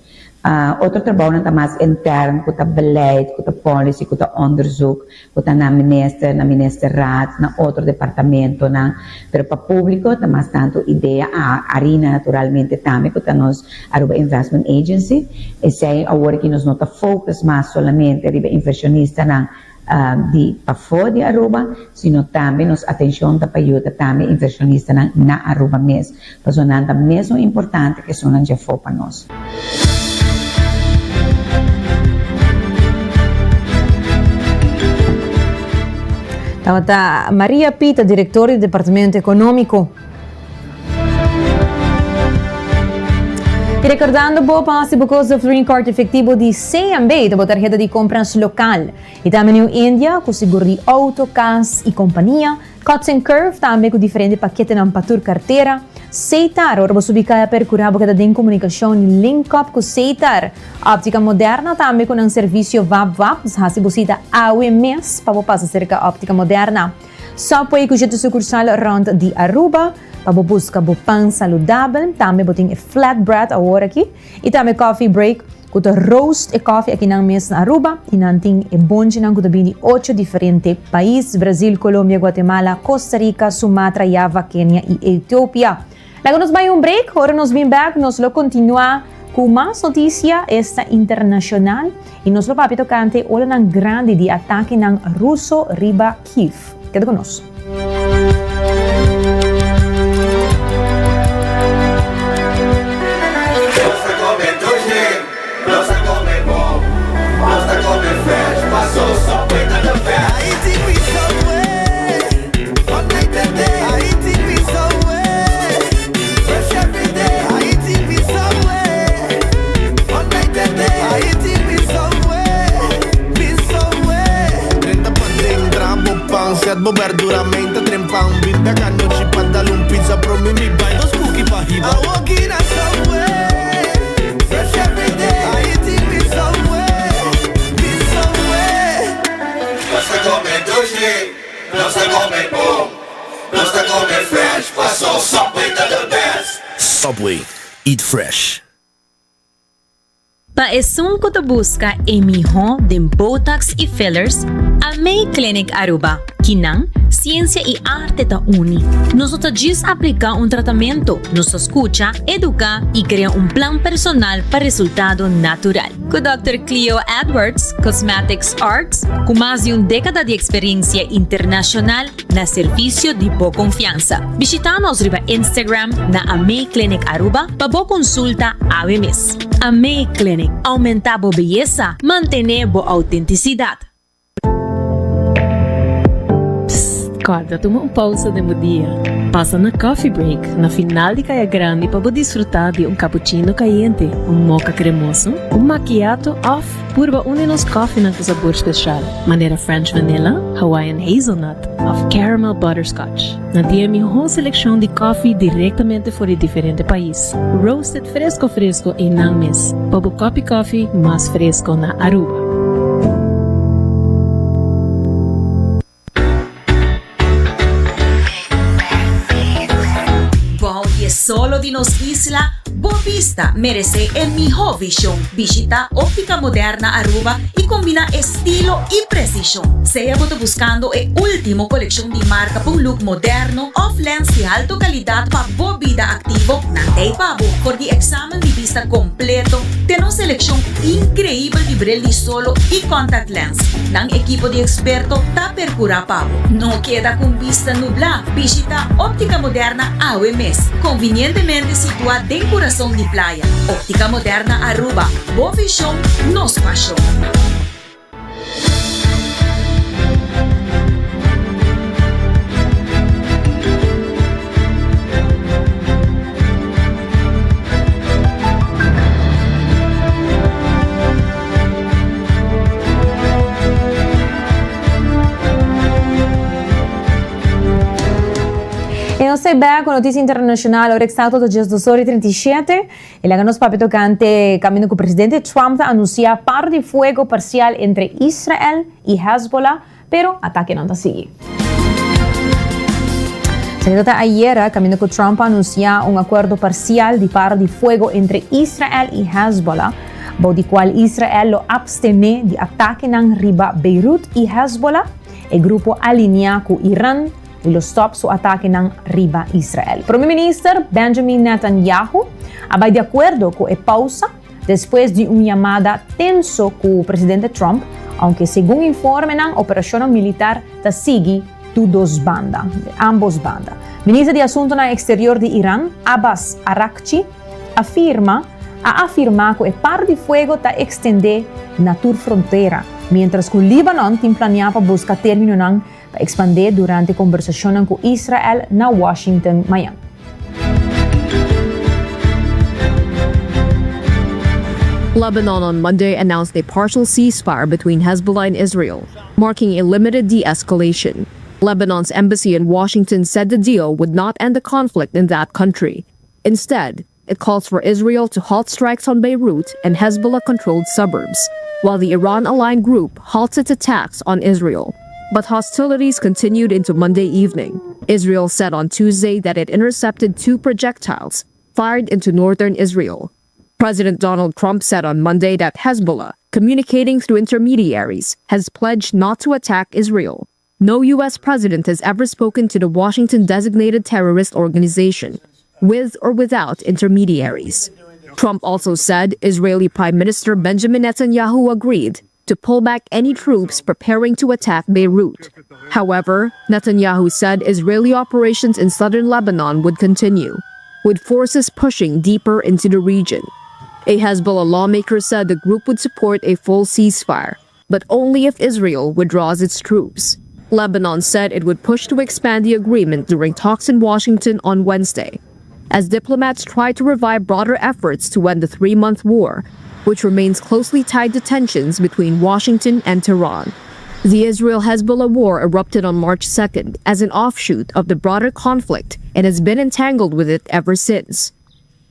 Otro trabounan ta mas intern, ku ta beleid, ku ta policy, ku ta onderzoek, ku ta na minister, na ministerraad, na otro departamentonan. Pero pa publico ta mas tanto idea, Arina naturalmente tambe ku ta nos Aruba Investment Agency. Esei awor aki nos no ta focus mas solamente riba inversionistanan di pafó di Aruba, sino tambe nos atencion ta pa yuda tambe inversionistanan na Aruba mes, pasobra nan ta mesun importante cu esunnan djafó pa nos. Tabata Maria Pita, director di Departamento Economico. Y recordando bo pa haci bo cos of green card efectivo di CMB, ta bo tarheta di compras local. Y tambe New India, cu sigur di auto, cas y compania. Cuts and Curve, tambe cu diferente paketenan pa tur cartera. Seitar, ora bo subi caya percura bo keda den comunicacion y link up cu Seitar. Optica Moderna, tambe cu nan servicio Wap Wap, haci bo cita awe mes pa bo pasa cerca Optica Moderna. Subway ku shete sukursal rònt di Aruba pa bo buska bo pan saludabel. Tambe bo tin e flatbread awor aki i tambe coffee break ku ta roast e koffie akinan mes na Aruba i nan tin e bonchinan ku ta bini di ocho diferente pais, Brazil, Colombia, Guatemala, Costa Rica, Sumatra, Java, Kenia i Ethiopia. Laga nos bai un break, ora nos bin bek nos lo continua cu mas noticia esta internacional y nos lo papia tocante olanan grandi di atakenan Ruso riba Kiev. Keda cu nos. Nos ta come dushi, nos ta come bon, nos ta come fresh, paso Subway ta the best. Set bo berdura meinta trempan Bin bek anochi pa dal un pizza Prome mi bai dos cookie pa hiba Awoki na Subway Fresh everyday I eating mi Subway Mi Subway Nos ta come dushi, nos ta come bon Nos ta come fresh paso Subway ta the best. Subway, eat fresh. Pa esun cu ta busca e miho den Botox y fillers, Amei Clinic Aruba. Kinan, ciencia y arte ta uni. Nos no ta djis aplica un tratamento, nos ta scucha, educa y crea un plan personal pa resultado natural. Cu Dòkter Cleo Edwards, Cosmetics Arts, cu mas di un decada di experiencia internacional, Na servicio di bo confiansa. Bishita nos riba Instagram na Amei Clinic Aruba pa bo consulta awe mes. Amei Clinic, aumenta bo beyesa, mantene bo autenticidad. Psst, corda tuma un pausa den bo dia. Pasa na Coffee Break na final di Caya Grandi pa bo disfruta di un cappuccino cayente, un mocha cremoso, un macchiato of Purba un di nos kòfinan ku sabor speshal, manera French Vanilla, Hawaiian Hazelnut òf Caramel Butterscotch. Nan tin e mihó selekshon di kòfi direktamente for di diferente pais, roasted fresko fresko einan mes, pa bo kòpi kòfi mas fresko na Aruba. Bou di e solo di nos isla, bo bista meresé e mihó vishon. Bishitá Óptica Moderna Aruba i kombiná estilo i presishon. Sea bo ta buskando e último kolekshon di marka pa un look moderno òf lens di alto kalidat pa bo bida aktivo, nan t'ei pa bo. For di eksamen di bista kompleto te nos selekshon inkreibel di bril di solo i contact lens. Nan ekipo di eksperto ta percura pa bo. No keda cu un bista nubla, bishita Optica Moderna awe mes. Convinientemente situa den curason di playa. Optica Moderna Aruba, bo vision, nos pasion. E nos ta bek ku notisia internashonal ora eksakto ta djes dos ora i 37 i laga nos papia tokante kaminda ku presidente Trump ta anunsiá paro di fuego parsial entre Israel i Hezbollah pero atakenan ta sigui. Esaki ta ayera kaminda ku Trump a anunsiá un akuerdo parsial di paro di fuego entre Israel i Hezbollah bou di kual Israel lo abstené di atakenan riba Beirut i Hezbollah, e grupo alineá ku Iran, i lo stòp su atakenan riba Israel. Prome Minister Benjamin Netanyahu a bai di akuerdo ku e pausa despues di un yamada tenso ku presidente Trump, ounke segun informenan operashonnan militar ta sigui tur dos banda, ambos banda. Minister di Asuntunan Eksterior di Iran, Abbas Araghchi, afirma a afirma ku e par di fuego ta ekstendé na tur frontera, miéntras ku Libanon tin planiá pa buska términonan pa ekspandé durante kombersashonnan ku Israel na Washington mañan. Lebanon on Monday announced a partial ceasefire between Hezbollah and Israel, marking a limited de-escalation. Lebanon's embassy in Washington said the deal would not end the conflict in that country. Instead, it calls for Israel to halt strikes on Beirut and Hezbollah-controlled suburbs, while the Iran-aligned group halts its attacks on Israel. But hostilities continued into Monday evening. Israel said on Tuesday that it intercepted two projectiles fired into northern Israel. President Donald Trump said on Monday that Hezbollah, communicating through intermediaries, has pledged not to attack Israel. No U.S. president has ever spoken to the Washington designated terrorist organization, with or without intermediaries. Trump also said Israeli Prime Minister Benjamin Netanyahu agreed to pull back any troops preparing to attack Beirut. However, Netanyahu said Israeli operations in southern Lebanon would continue, with forces pushing deeper into the region. A Hezbollah lawmaker said the group would support a full ceasefire, but only if Israel withdraws its troops. Lebanon said it would push to expand the agreement during talks in Washington on Wednesday, as diplomats try to revive broader efforts to end the three month war, which remains closely tied to tensions between Washington and Tehran. The Israel Hezbollah war erupted on March 2nd as an offshoot of the broader conflict and has been entangled with it ever since.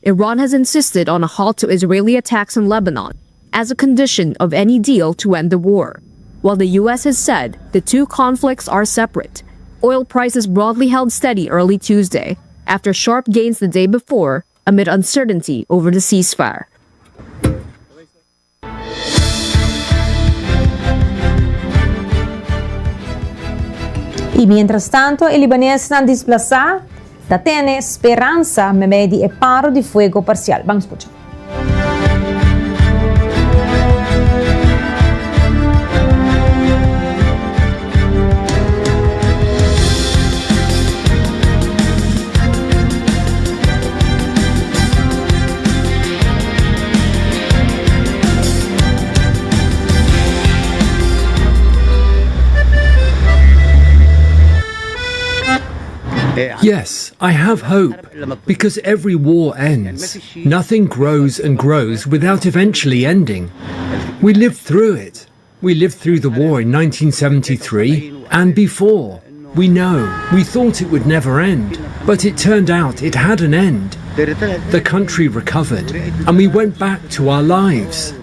Iran has insisted on a halt to Israeli attacks in Lebanon as a condition of any deal to end the war, while the U.S. has said the two conflicts are separate. Oil prices broadly held steady early Tuesday after sharp gains the day before amid uncertainty over the ceasefire. Y mientras tanto e libanesnan displasa ta tene speransa memey di e paro di fuego parcial. Ban scucha. Yes, I have hope, because every war ends. Nothing grows and grows without eventually ending. We lived through it. We lived through the war in 1973 and before. We know, we thought it would never end, but it turned out it had an end. The country recovered, and we went back to our lives.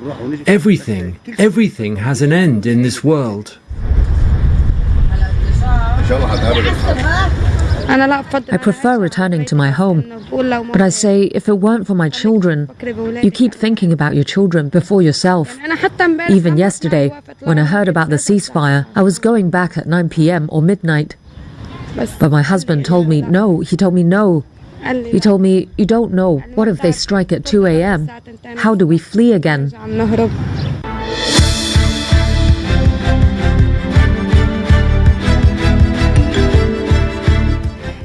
Everything, everything has an end in this world. I prefer returning to my home, but I say if it weren't for my children, you keep thinking about your children before yourself. Even yesterday, when I heard about the ceasefire, I was going back at 9 p.m. or midnight. But my husband told me no, he told me no. He told me, You don't know, what if they strike at 2 a.m.? How do we flee again?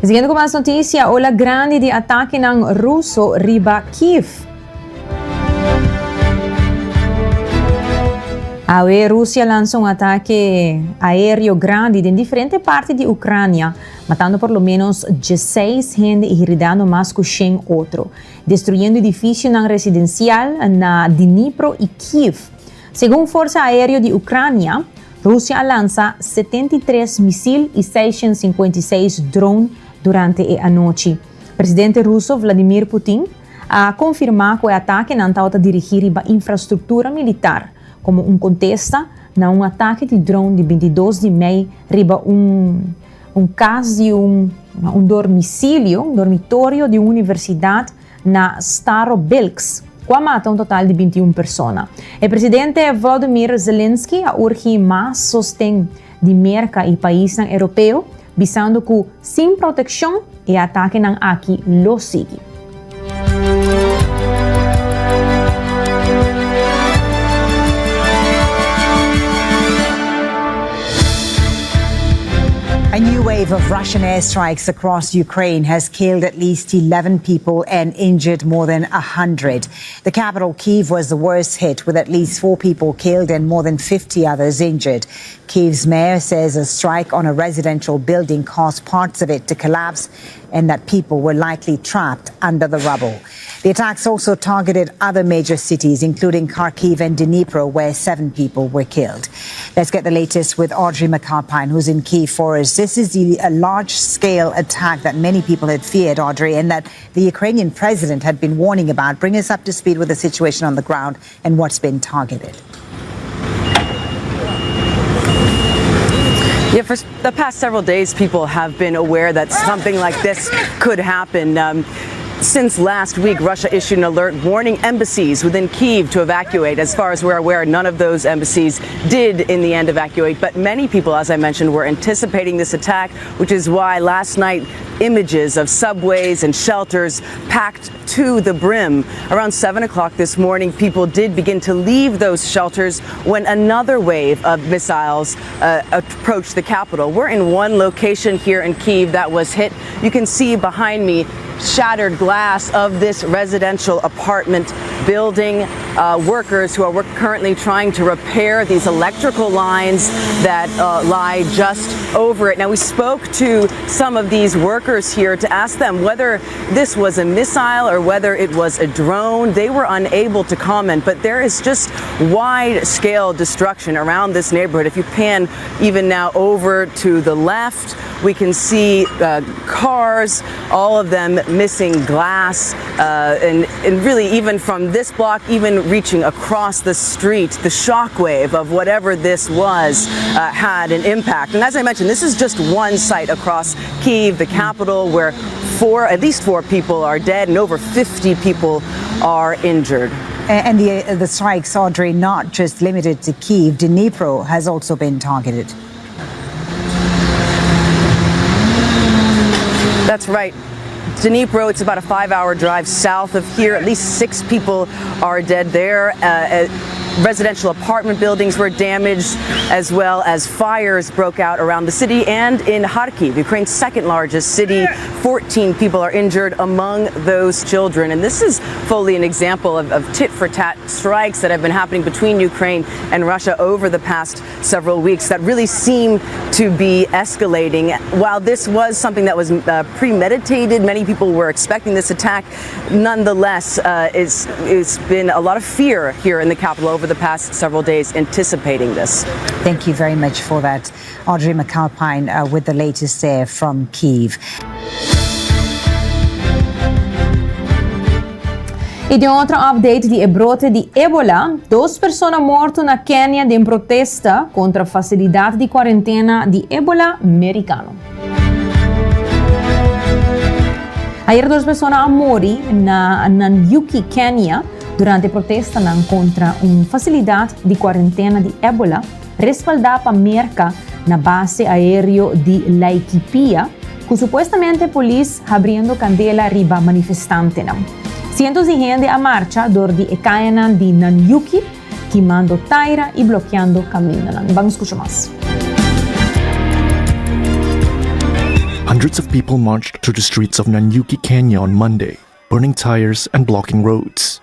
Siguiendo cu mas noticia, ola grandi di atakenan Ruso riba Kiev. Awe Rusia lansa un atake aereo grandi den diferente parti di Ucrania, matando por lo menos dieseis hende y heridando mas cu shen otro, destruyendo edificionan residencial na Dnipro y Kiev. Segun Forsa Aereo di Ucrania, Rusia a lansa 73 misil y 656 drone durante e anochi. Presidente Ruso Vladimir Putin a konfirmá ku e atakenan tabata dirigí riba infrastruktura militar komo un kontesta na un atake di drone di 22 di mei riba un un kas di un un dormisilio, un dormitorio di un universidat na Starobilsk, ku a mata un total di 21 persona. E presidente Volodymyr Zelensky a urgi mas sosten di Merka i paisnan europeo, bisando ku sin protekshon e atakenan aki lo sigui. A new wave of Russian airstrikes across Ukraine has killed at least 11 people and injured more than 100. The capital, Kiev, was the worst hit, with at least four people killed and more than 50 others injured. Kiev's mayor says a strike on a residential building caused parts of it to collapse and that people were likely trapped under the rubble. The attacks also targeted other major cities, including Kharkiv and Dnipro, where seven people were killed. Let's get the latest with Audrey McAlpine, who's in Kiev for us. This is the, a large scale attack that many people had feared, Audrey, and that the Ukrainian president had been warning about. Bring us up to speed with the situation on the ground and what's been targeted. Yeah, for the past several days, people have been aware that something like this could happen. Um, since last week, Russia issued an alert warning embassies within Kiev to evacuate. As far as we're aware, none of those embassies did in the end evacuate. But many people, as I mentioned, were anticipating this attack, which is why last night images of subways and shelters packed to the brim. Around 7 o'clock this morning, people did begin to leave those shelters when another wave of missiles uh, approached the capital. We're in one location here in Kiev that was hit. You can see behind me shattered glass of this residential apartment building. Uh, workers who are currently trying to repair these electrical lines that uh, lie just over it. Now, we spoke to some of these workers here to ask them whether this was a missile or whether it was a drone. They were unable to comment, but there is just wide scale destruction around this neighborhood. If you pan even now over to the left, we can see uh, cars, all of them missing glass. Uh, and, and really, even from this block, even reaching across the street, the shockwave of whatever this was uh, had an impact. And as I mentioned, this is just one site across Kiev, the capital, where four, at least four people are dead and over 50 people are injured. And the, the strikes, Audrey, not just limited to Kiev, Dnipro has also been targeted. That's right. Dnipro, it's about a five hour drive south of here. At least six people are dead there. Uh, uh residential apartment buildings were damaged, as well as fires broke out around the city and in Kharkiv, Ukraine's second largest city. 14 people are injured among those children. And this is fully an example of, of tit for tat strikes that have been happening between Ukraine and Russia over the past several weeks that really seem to be escalating. While this was something that was uh, premeditated, many people were expecting this attack. Nonetheless, uh, it's, it's been a lot of fear here in the capital over the past several days anticipating this. Thank you very much for that. Audrey McAlpine uh, with the latest there from Kiev. Y den otro update di e brote di Ebola, dos persona morto na Kenia den protesta contra facilidad di cuarentena di Ebola Mericano. Ayer dos persona a muri na Nanyuki, Kenia, durante protestanan contra un facilidad di cuarentena di Ebola respaldá pa Merka na base aéreo di Laikipia, ku supuestamente polis habriendo kandela riba manifestantenan. Sientos di hende a marcha dor di e kayanan di Nanyuki, kimando taira i blokeando kamindanan. Ban skucha mas. Hundreds of people marched through the streets of Nanyuki, Kenya on Monday, burning tires and blocking roads.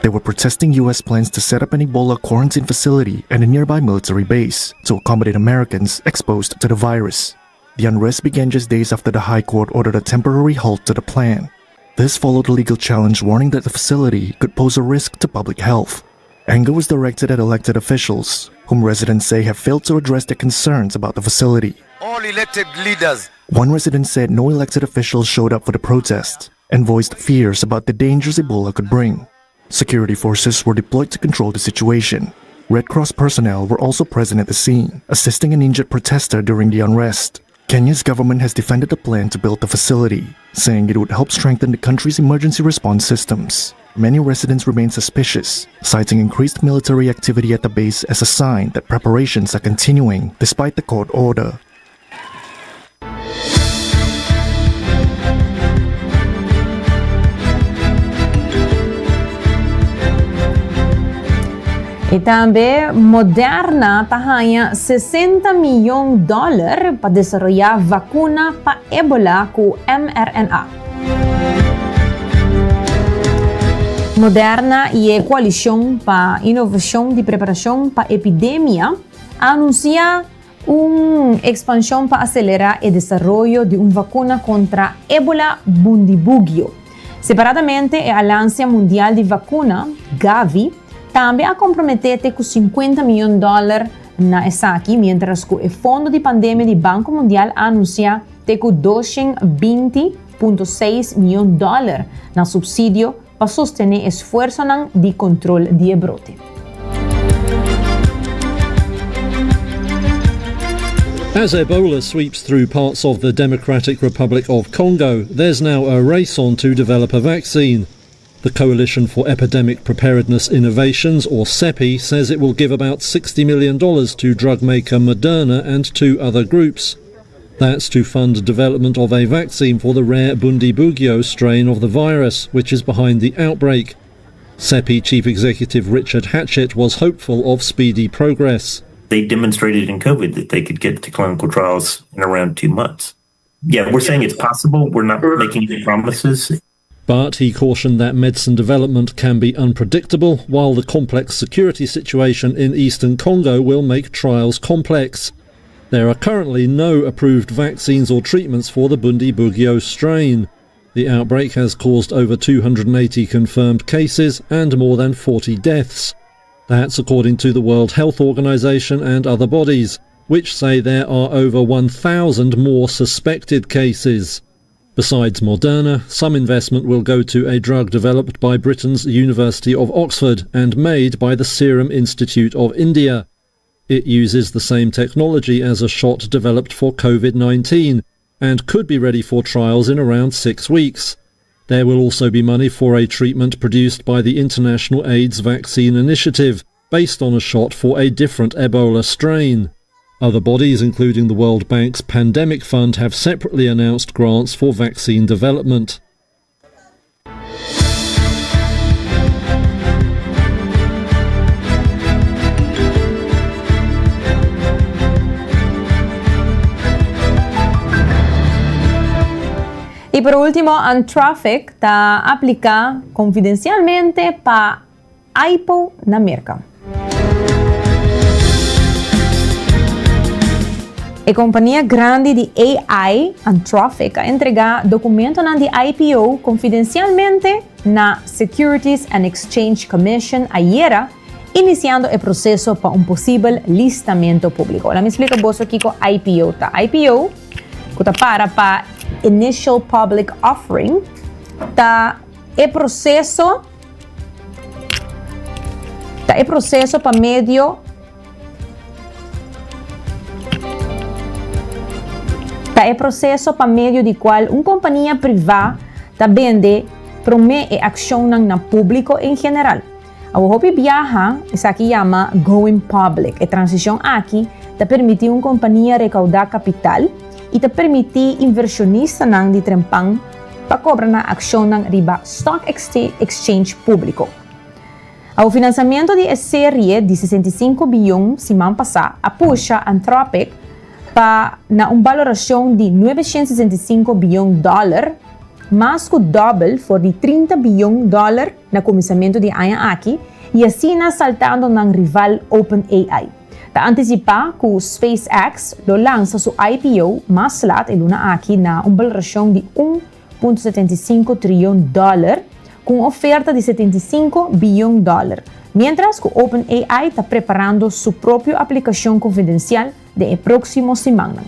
They were protesting U.S. plans to set up an Ebola quarantine facility at a nearby military base to accommodate Americans exposed to the virus. The unrest began just days after the High Court ordered a temporary halt to the plan. This followed a legal challenge warning that the facility could pose a risk to public health. Anger was directed at elected officials, whom residents say have failed to address their concerns about the facility. All elected leaders. One resident said no elected officials showed up for the protest and voiced fears about the dangers Ebola could bring. Security forces were deployed to control the situation. Red Cross personnel were also present at the scene, assisting an injured protester during the unrest. Kenya's government has defended the plan to build the facility, saying it would help strengthen the country's emergency response systems. Many residents remain suspicious, citing increased military activity at the base as a sign that preparations are continuing despite the court order. I tambe Moderna ta haña 60 miyon dòler pa desaroyá vakuna pa Ebola ku mRNA. Moderna i e Koalishon pa Inovashon di Preparashon pa Epidemia a anunsiá Un ekspanshon pa aselerá e desaroyo di un vakuna kontra Ebola Bundibugyo. Separadamente e Alansia Mundial di Vakuna, Gavi, tambe a komprometé te ku 50 miyon dòler na esaki, miéntras ku e Fondo di Pandemia di Banko Mundial a anunsiá te ku 220.6 miyon dòler na supsidio pa sostené esfuersonan di kontrol di e brote. As Ebola sweeps through parts of the Democratic Republic of Congo, there's now a race on to develop a vaccine. The Coalition for Epidemic Preparedness Innovations, or CEPI, says it will give about $60 million to drug maker Moderna and two other groups. That's to fund development of a vaccine for the rare Bundibugyo strain of the virus, which is behind the outbreak. CEPI Chief Executive Richard Hatchett was hopeful of speedy progress. They demonstrated in COVID that they could get to clinical trials in around two months. yeah, we're saying it's possible. We're not making any promises. But he cautioned that medicine development can be unpredictable, while the complex security situation in eastern Congo will make trials complex. There are currently no approved vaccines or treatments for the Bundibugyo strain. The outbreak has caused over 280 confirmed cases and more than 40 deaths. That's according to the World Health Organization and other bodies, which say there are over 1,000 more suspected cases. Besides Moderna, some investment will go to a drug developed by Britain's University of Oxford and made by the Serum Institute of India. It uses the same technology as a shot developed for COVID 19 and could be ready for trials in around six weeks. There will also be money for a treatment produced by the International AIDS Vaccine Initiative, based on a shot for a different Ebola strain. Other bodies, including the World Bank's Pandemic Fund, have separately announced grants for vaccine development. Y por ultimo, Anthropic ta aplica confidencialmente pa IPO na Merca. E compania grandi di AI, Anthropic, a entrega documentonan di IPO confidencialmente na Securities and Exchange Commission ayera, iniciando e proceso pa un posibel listamento publico. Laat mi splica boso kico IPO ta. IPO, cu ta para pa Initial Public Offering, ta e proceso ta e proceso pa medio ta e proceso pa medio di cual un compania priva ta bende prome e accionnan na publico en general. Awor hopi biaha esaki yama going public. E transicion aki ta permiti un compania recauda capital y ta permiti inversionistanan di trempan pa cobra nan accionnan riba stock exchange publico. Awor financiamento di e serie di 65 biyon siman pasa a pusha Anthropic pa na un baloracion di 965 biyon dollar, mas cu dobel for di 30 biyon dollar na kuminsamentu di aña aki i asina saltando nan rival OpenAI. Ta antisipá ku SpaceX lo lansa su IPO mas lat e luna aki na un balorashon di 1.75 trion dòler ku un oferta di 75 biyon dòler, miéntras ku OpenAI ta preparando su propio aplikashon konfidensial den e próksimo simannan.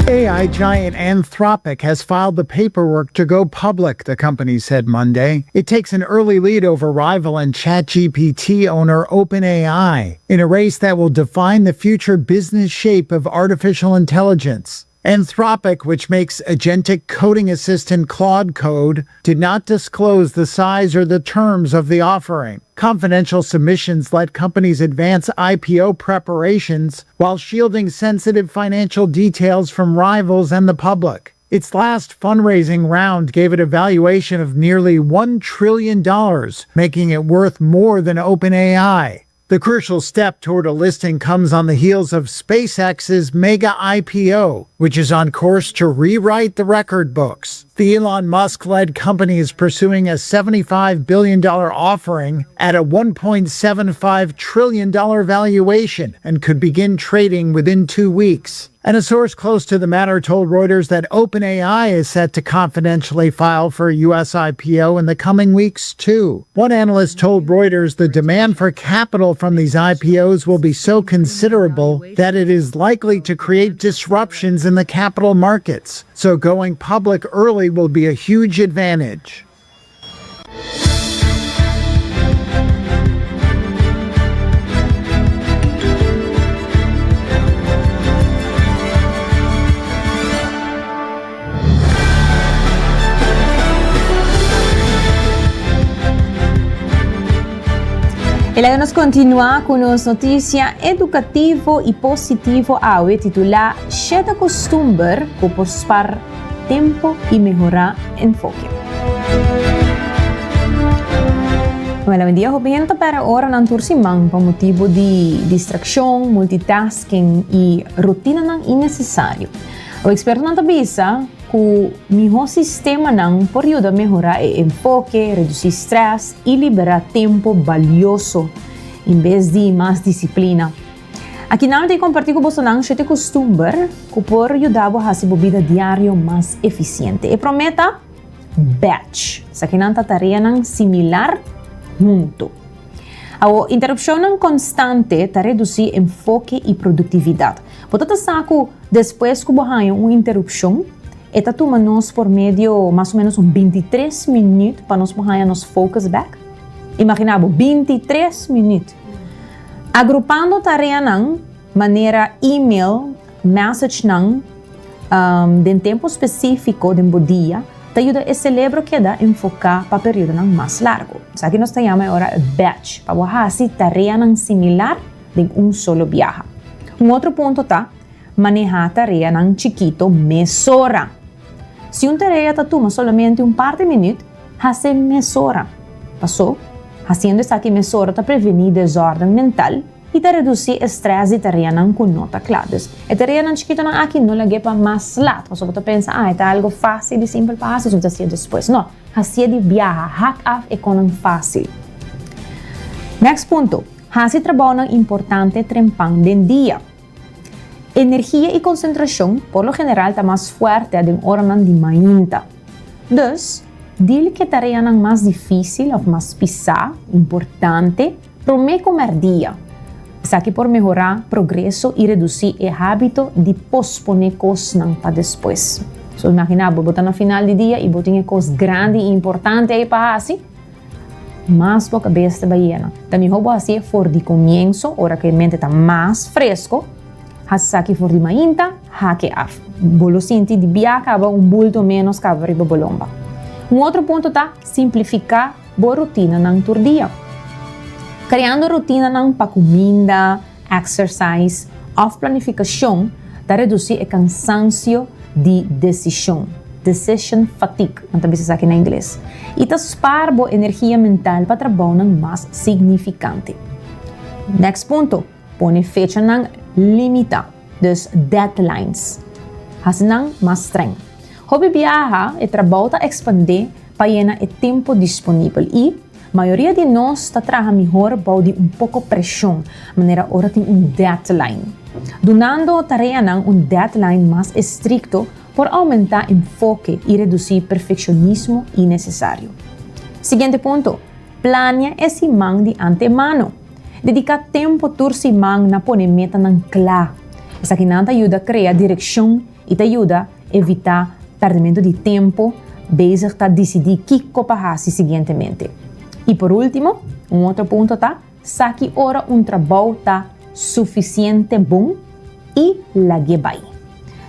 AI giant Anthropic has filed the paperwork to go public, the company said Monday. It takes an early lead over rival and ChatGPT owner OpenAI in a race that will define the future business shape of artificial intelligence. Anthropic, which makes agentic coding assistant Claude Code, did not disclose the size or the terms of the offering. Confidential submissions let companies advance IPO preparations while shielding sensitive financial details from rivals and the public. Its last fundraising round gave it a valuation of nearly $1 trillion, making it worth more than OpenAI. The crucial step toward a listing comes on the heels of SpaceX's mega IPO, which is on course to rewrite the record books. The Elon Musk led company is pursuing a $75 billion offering at a $1.75 trillion valuation and could begin trading within two weeks. And a source close to the matter told Reuters that OpenAI is set to confidentially file for a U.S. IPO in the coming weeks, too. One analyst told Reuters the demand for capital from these IPOs will be so considerable that it is likely to create disruptions in the capital markets. So going public early will be a huge advantage. Y laga nos continua cu nos noticia educativo y positivo awe titula Sheta Costumber cu por spar tempo y mehora enfoke. Wel, awendia hopi hende ta perde oranan tur siman pa motibu di distraccion, multitasking y rutinanan innecesario. Awe expertonan ta bisa cu miho sistemanan por yuda mehora e enfoke, reduci stress y libera tempo balioso en bes di mas disciplina. Aki nan ta comparti cu bosonan shete custumber cu por yuda bo haci bo bida diario mas eficiente. E prome ta. Batch. Esakinan ta tareanan similar huntu. Awor, interupshonnan konstante ta redusí enfoke i produktividat. Bo ta ta sa ku despues ku bo haña un interupshon, e ta tuma nos por medio mas o ménos un bintitres minüt pa nos por haña nos focus bèk? Imaginá bo, bintitres minüt! Agrupando tareanan manera email, messagenan den tempu spesífiko den bo dia ta yuda e selebro keda enfoká pa periodonan mas largu. Esaki nos ta yama e ora batch, pa bo hasi tareanan similar den un solo biaha. Un otro punto ta manehá tareanan chikito mesora. Si un tarea ta tuma solamente un par di minüt, hasi mesora. Pasó, hasiendo esaki mesora ta prevení desòrden mental I ta redusí e strès di tareanan ku no ta kla. Dus, e tareanan chikitonan aki no lag'é pa mas lat, pasobra bo ta pensa, ah, e ta algu fásil i simpel pa hasi, so mi ta hasié despues. No, hasié di biaha, hak af e konan fásil. Next punto, hasi trabounan importante trempan den dia. Energia i konsentrashon por lo general ta mas fuerte den oranan di mainta. Dus, dil ku e tareanan mas difísil òf mas pisá, importante, Promé ku mèrdia. Esaki por mehorá progreso i redusí e hábito di posponé kosnan pa despues. So imaginá bo, bo ta na final di dia i bo tin e kos grandi i importante ei pa hasi, mas bo kabes ta bai yena. Ta mihó bo hasié for di komienso, ora ku e mente ta mas fresko, hasi esaki for di mainta, hak e af. Bo lo sinti di bia kaba un bulto ménos kaba riba bo lomba. Un otro punto ta simplifiká. Bo rutinanan tur dia. Kreando rutinanan pa kuminda, exercise òf planifikashon ta redusí e kansansio di desishon, decision fatigue, nan ta bisa esaki na ingles, i ta spar bo energia mental pa trabounan mas signifikante. Next punto, pone fechanan limitá, dus deadlines. Hasi nan mas streng. Hopi biaha e trabou ta ekspandé pa yena e tempu disponibel i mayoria di nos ta traha mihor bou di un poko preshon, manera ora tin un deadline. Dunando tareanan un deadline mas estrikto por oumentá enfoke i redusí perfekshonismo innesesario. Siguiente punto, plania e siman di antemano. Dediká tempu tur siman na pone metanan kla. Esakinan ta yuda krea direkshon i ta yuda Evitá pèrdèmentu di tempu bezig ta disidí kiko pa hasi siguientemente. I por último, un otro punto ta sa ki ora un trabou ta sufisiente bon i lag'é bai.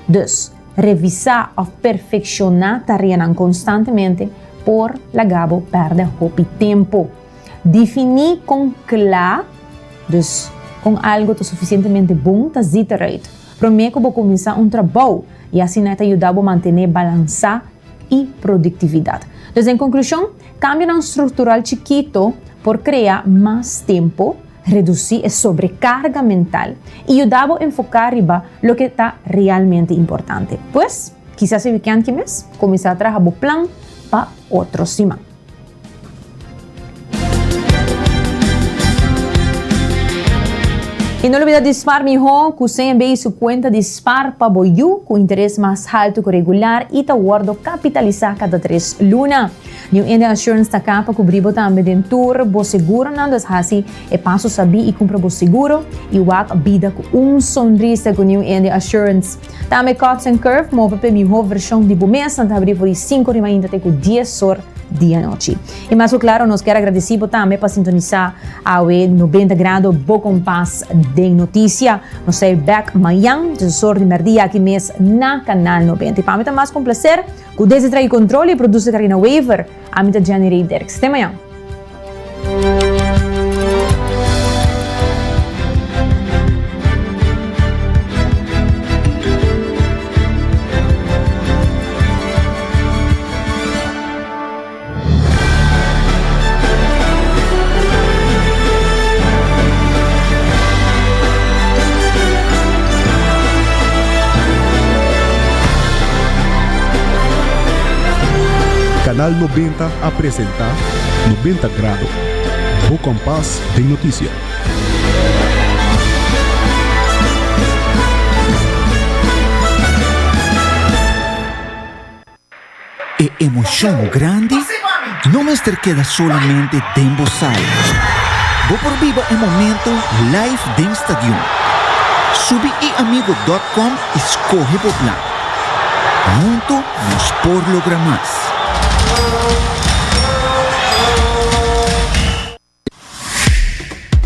Dus, revisá òf perfekshoná tareanan konstantemente por laga bo pèrdè hopi tempu. Definí kon kla, dus kon algu ta sufisientemente bon, ta zit eruit. Promé ku bo kuminsá un trabou i asina e ta yuda bo mantené balansá i produktividat. Dus en konklushon, kambionan struktural chikito por krea mas tempu, redusí e sobrekarga mental i yuda bo enfoká riba loke ta realmente importante. Pues, kisas e wikènt ki mes, kuminsá traha bo plan pa otro siman. I no lubida di spar mihó ku CNB su kuenta di spar pa bo yu ku interes mas haltu ku regular i ta wòrdu kapitalisá kada tres luna. New India Assurance ta ka pa kubrí bo tambe den tur bo seguronan, dus hasi e paso sabí i kumpra bo seguro i wak bida ku un sonrisa ku New India Assurance. Tambe Cuts and Curve move pa e mihó vershon di bo mes, nan ta habrí for di sinku ori mainta te ku dies or. di anochi. I mas ku klaro nos kier agradesí bo tambe pa sintonisá awe 90 Grado bo kompas den notisia. Nos ta bèk mañan djesor di mèrdia aki mes na Kanal 90. I pa mi ta mas ku un plaser ku desde tra'i kontrol i produser Karina Wever, ami ta Jenny Ray Dirks. Te mañan. Canal 90 a presenta 90 Grado, bo kompas den notisia. E emocion grandi no mester keda solamente den bo sala. Bo por biba e momento live den stadion. Subi iamigo dot com y scoge bo plan. Hunto nos por logra mas.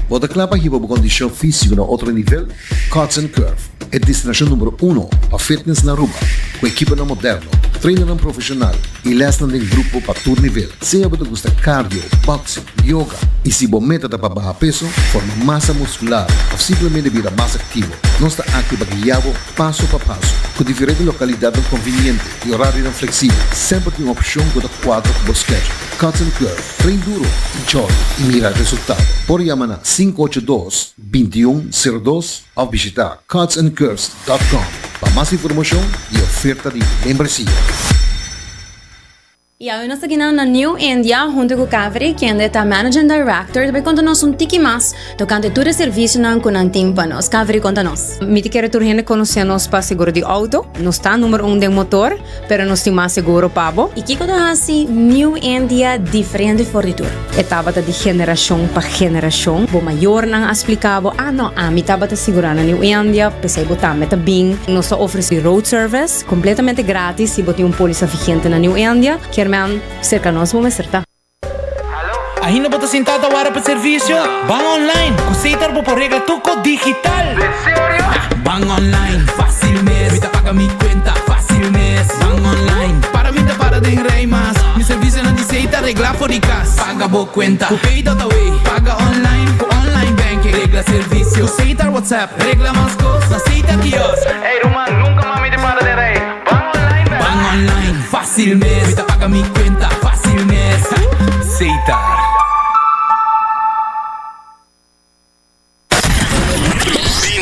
Bo ta kla pa hiba bo kondishon físiko na otro nivel? Cuts and Curve, e destinashon numero uno pa fitness na Aruba, ku ekiponan moderno, trainernan profeshonal i lèsnan den grupo pa tur nivel. Sea bo ta gusta cardio, boxing, yoga i si bo meta ta pa baha peso, forma masa muskular òf simplemente bira mas aktivo, nos ta aki pa guia bo paso pa paso. Ku diferente lokalidatnan konviniente i orarionan fleksibel, semper tin un opshon ku ta kuadra ku bo schedule. Cuts and Curve. Train duro, enjoy y mira resultado. Por yama na 582 21 02 of bishita cutsandcurves.com pa mas informacion y oferta di membresia. Y awe nos ta kina na New India hunto cu Kaveri, kende ta Managing Director, ta bay conta nos un tiki mas tocante tur e servicionan cu nan tin pa nos. Kaveri, conta nos. Mi ta kere tur hende conoce nos pa seguro di auto. Nos ta numero un den motor. Pero nos tin mas seguro pa bo. I kiko ta hasi New India diferente for di tur? E tabata di generashon pa generashon. Bo mayornan a splika bo, Ah no, ami tabata sigurá na New India, p'esei bo tambe ta bin. Nos ta ofresé road service kompletamente gratis si bo tin un pólisa vigente na New India. Kier men, serka nos bo mester ta. Ainda bo ta sintá ta wara pa servisio? Ban online! Ku Setar bo por regla tur kos digital! Den serio? Ban online, fásil mes! Mi ta paga mi kuenta, fásil mes! Ban online, para mi ta para den rei mas! Mi servisionan di Setar reglá for di kas! Paga bo kuenta ku Pay.awe, paga online ku online banking, regla servisio ku Setar WhatsApp, regla mas kos na Setar Kiosk! Ey ruman, nunka mas mi ta para den rei! Ban online bèk! Ban online, fásil mes! Mi ta paga mi kuenta, fásil mes! Setar.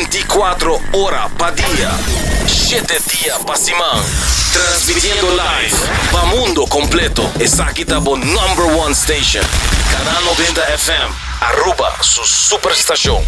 24 ora pa dia, shete dia pa siman. Transmitiendo live pa mundo completo. Esaki ta bo number one station. Canal 90 FM, Aruba su superstacion.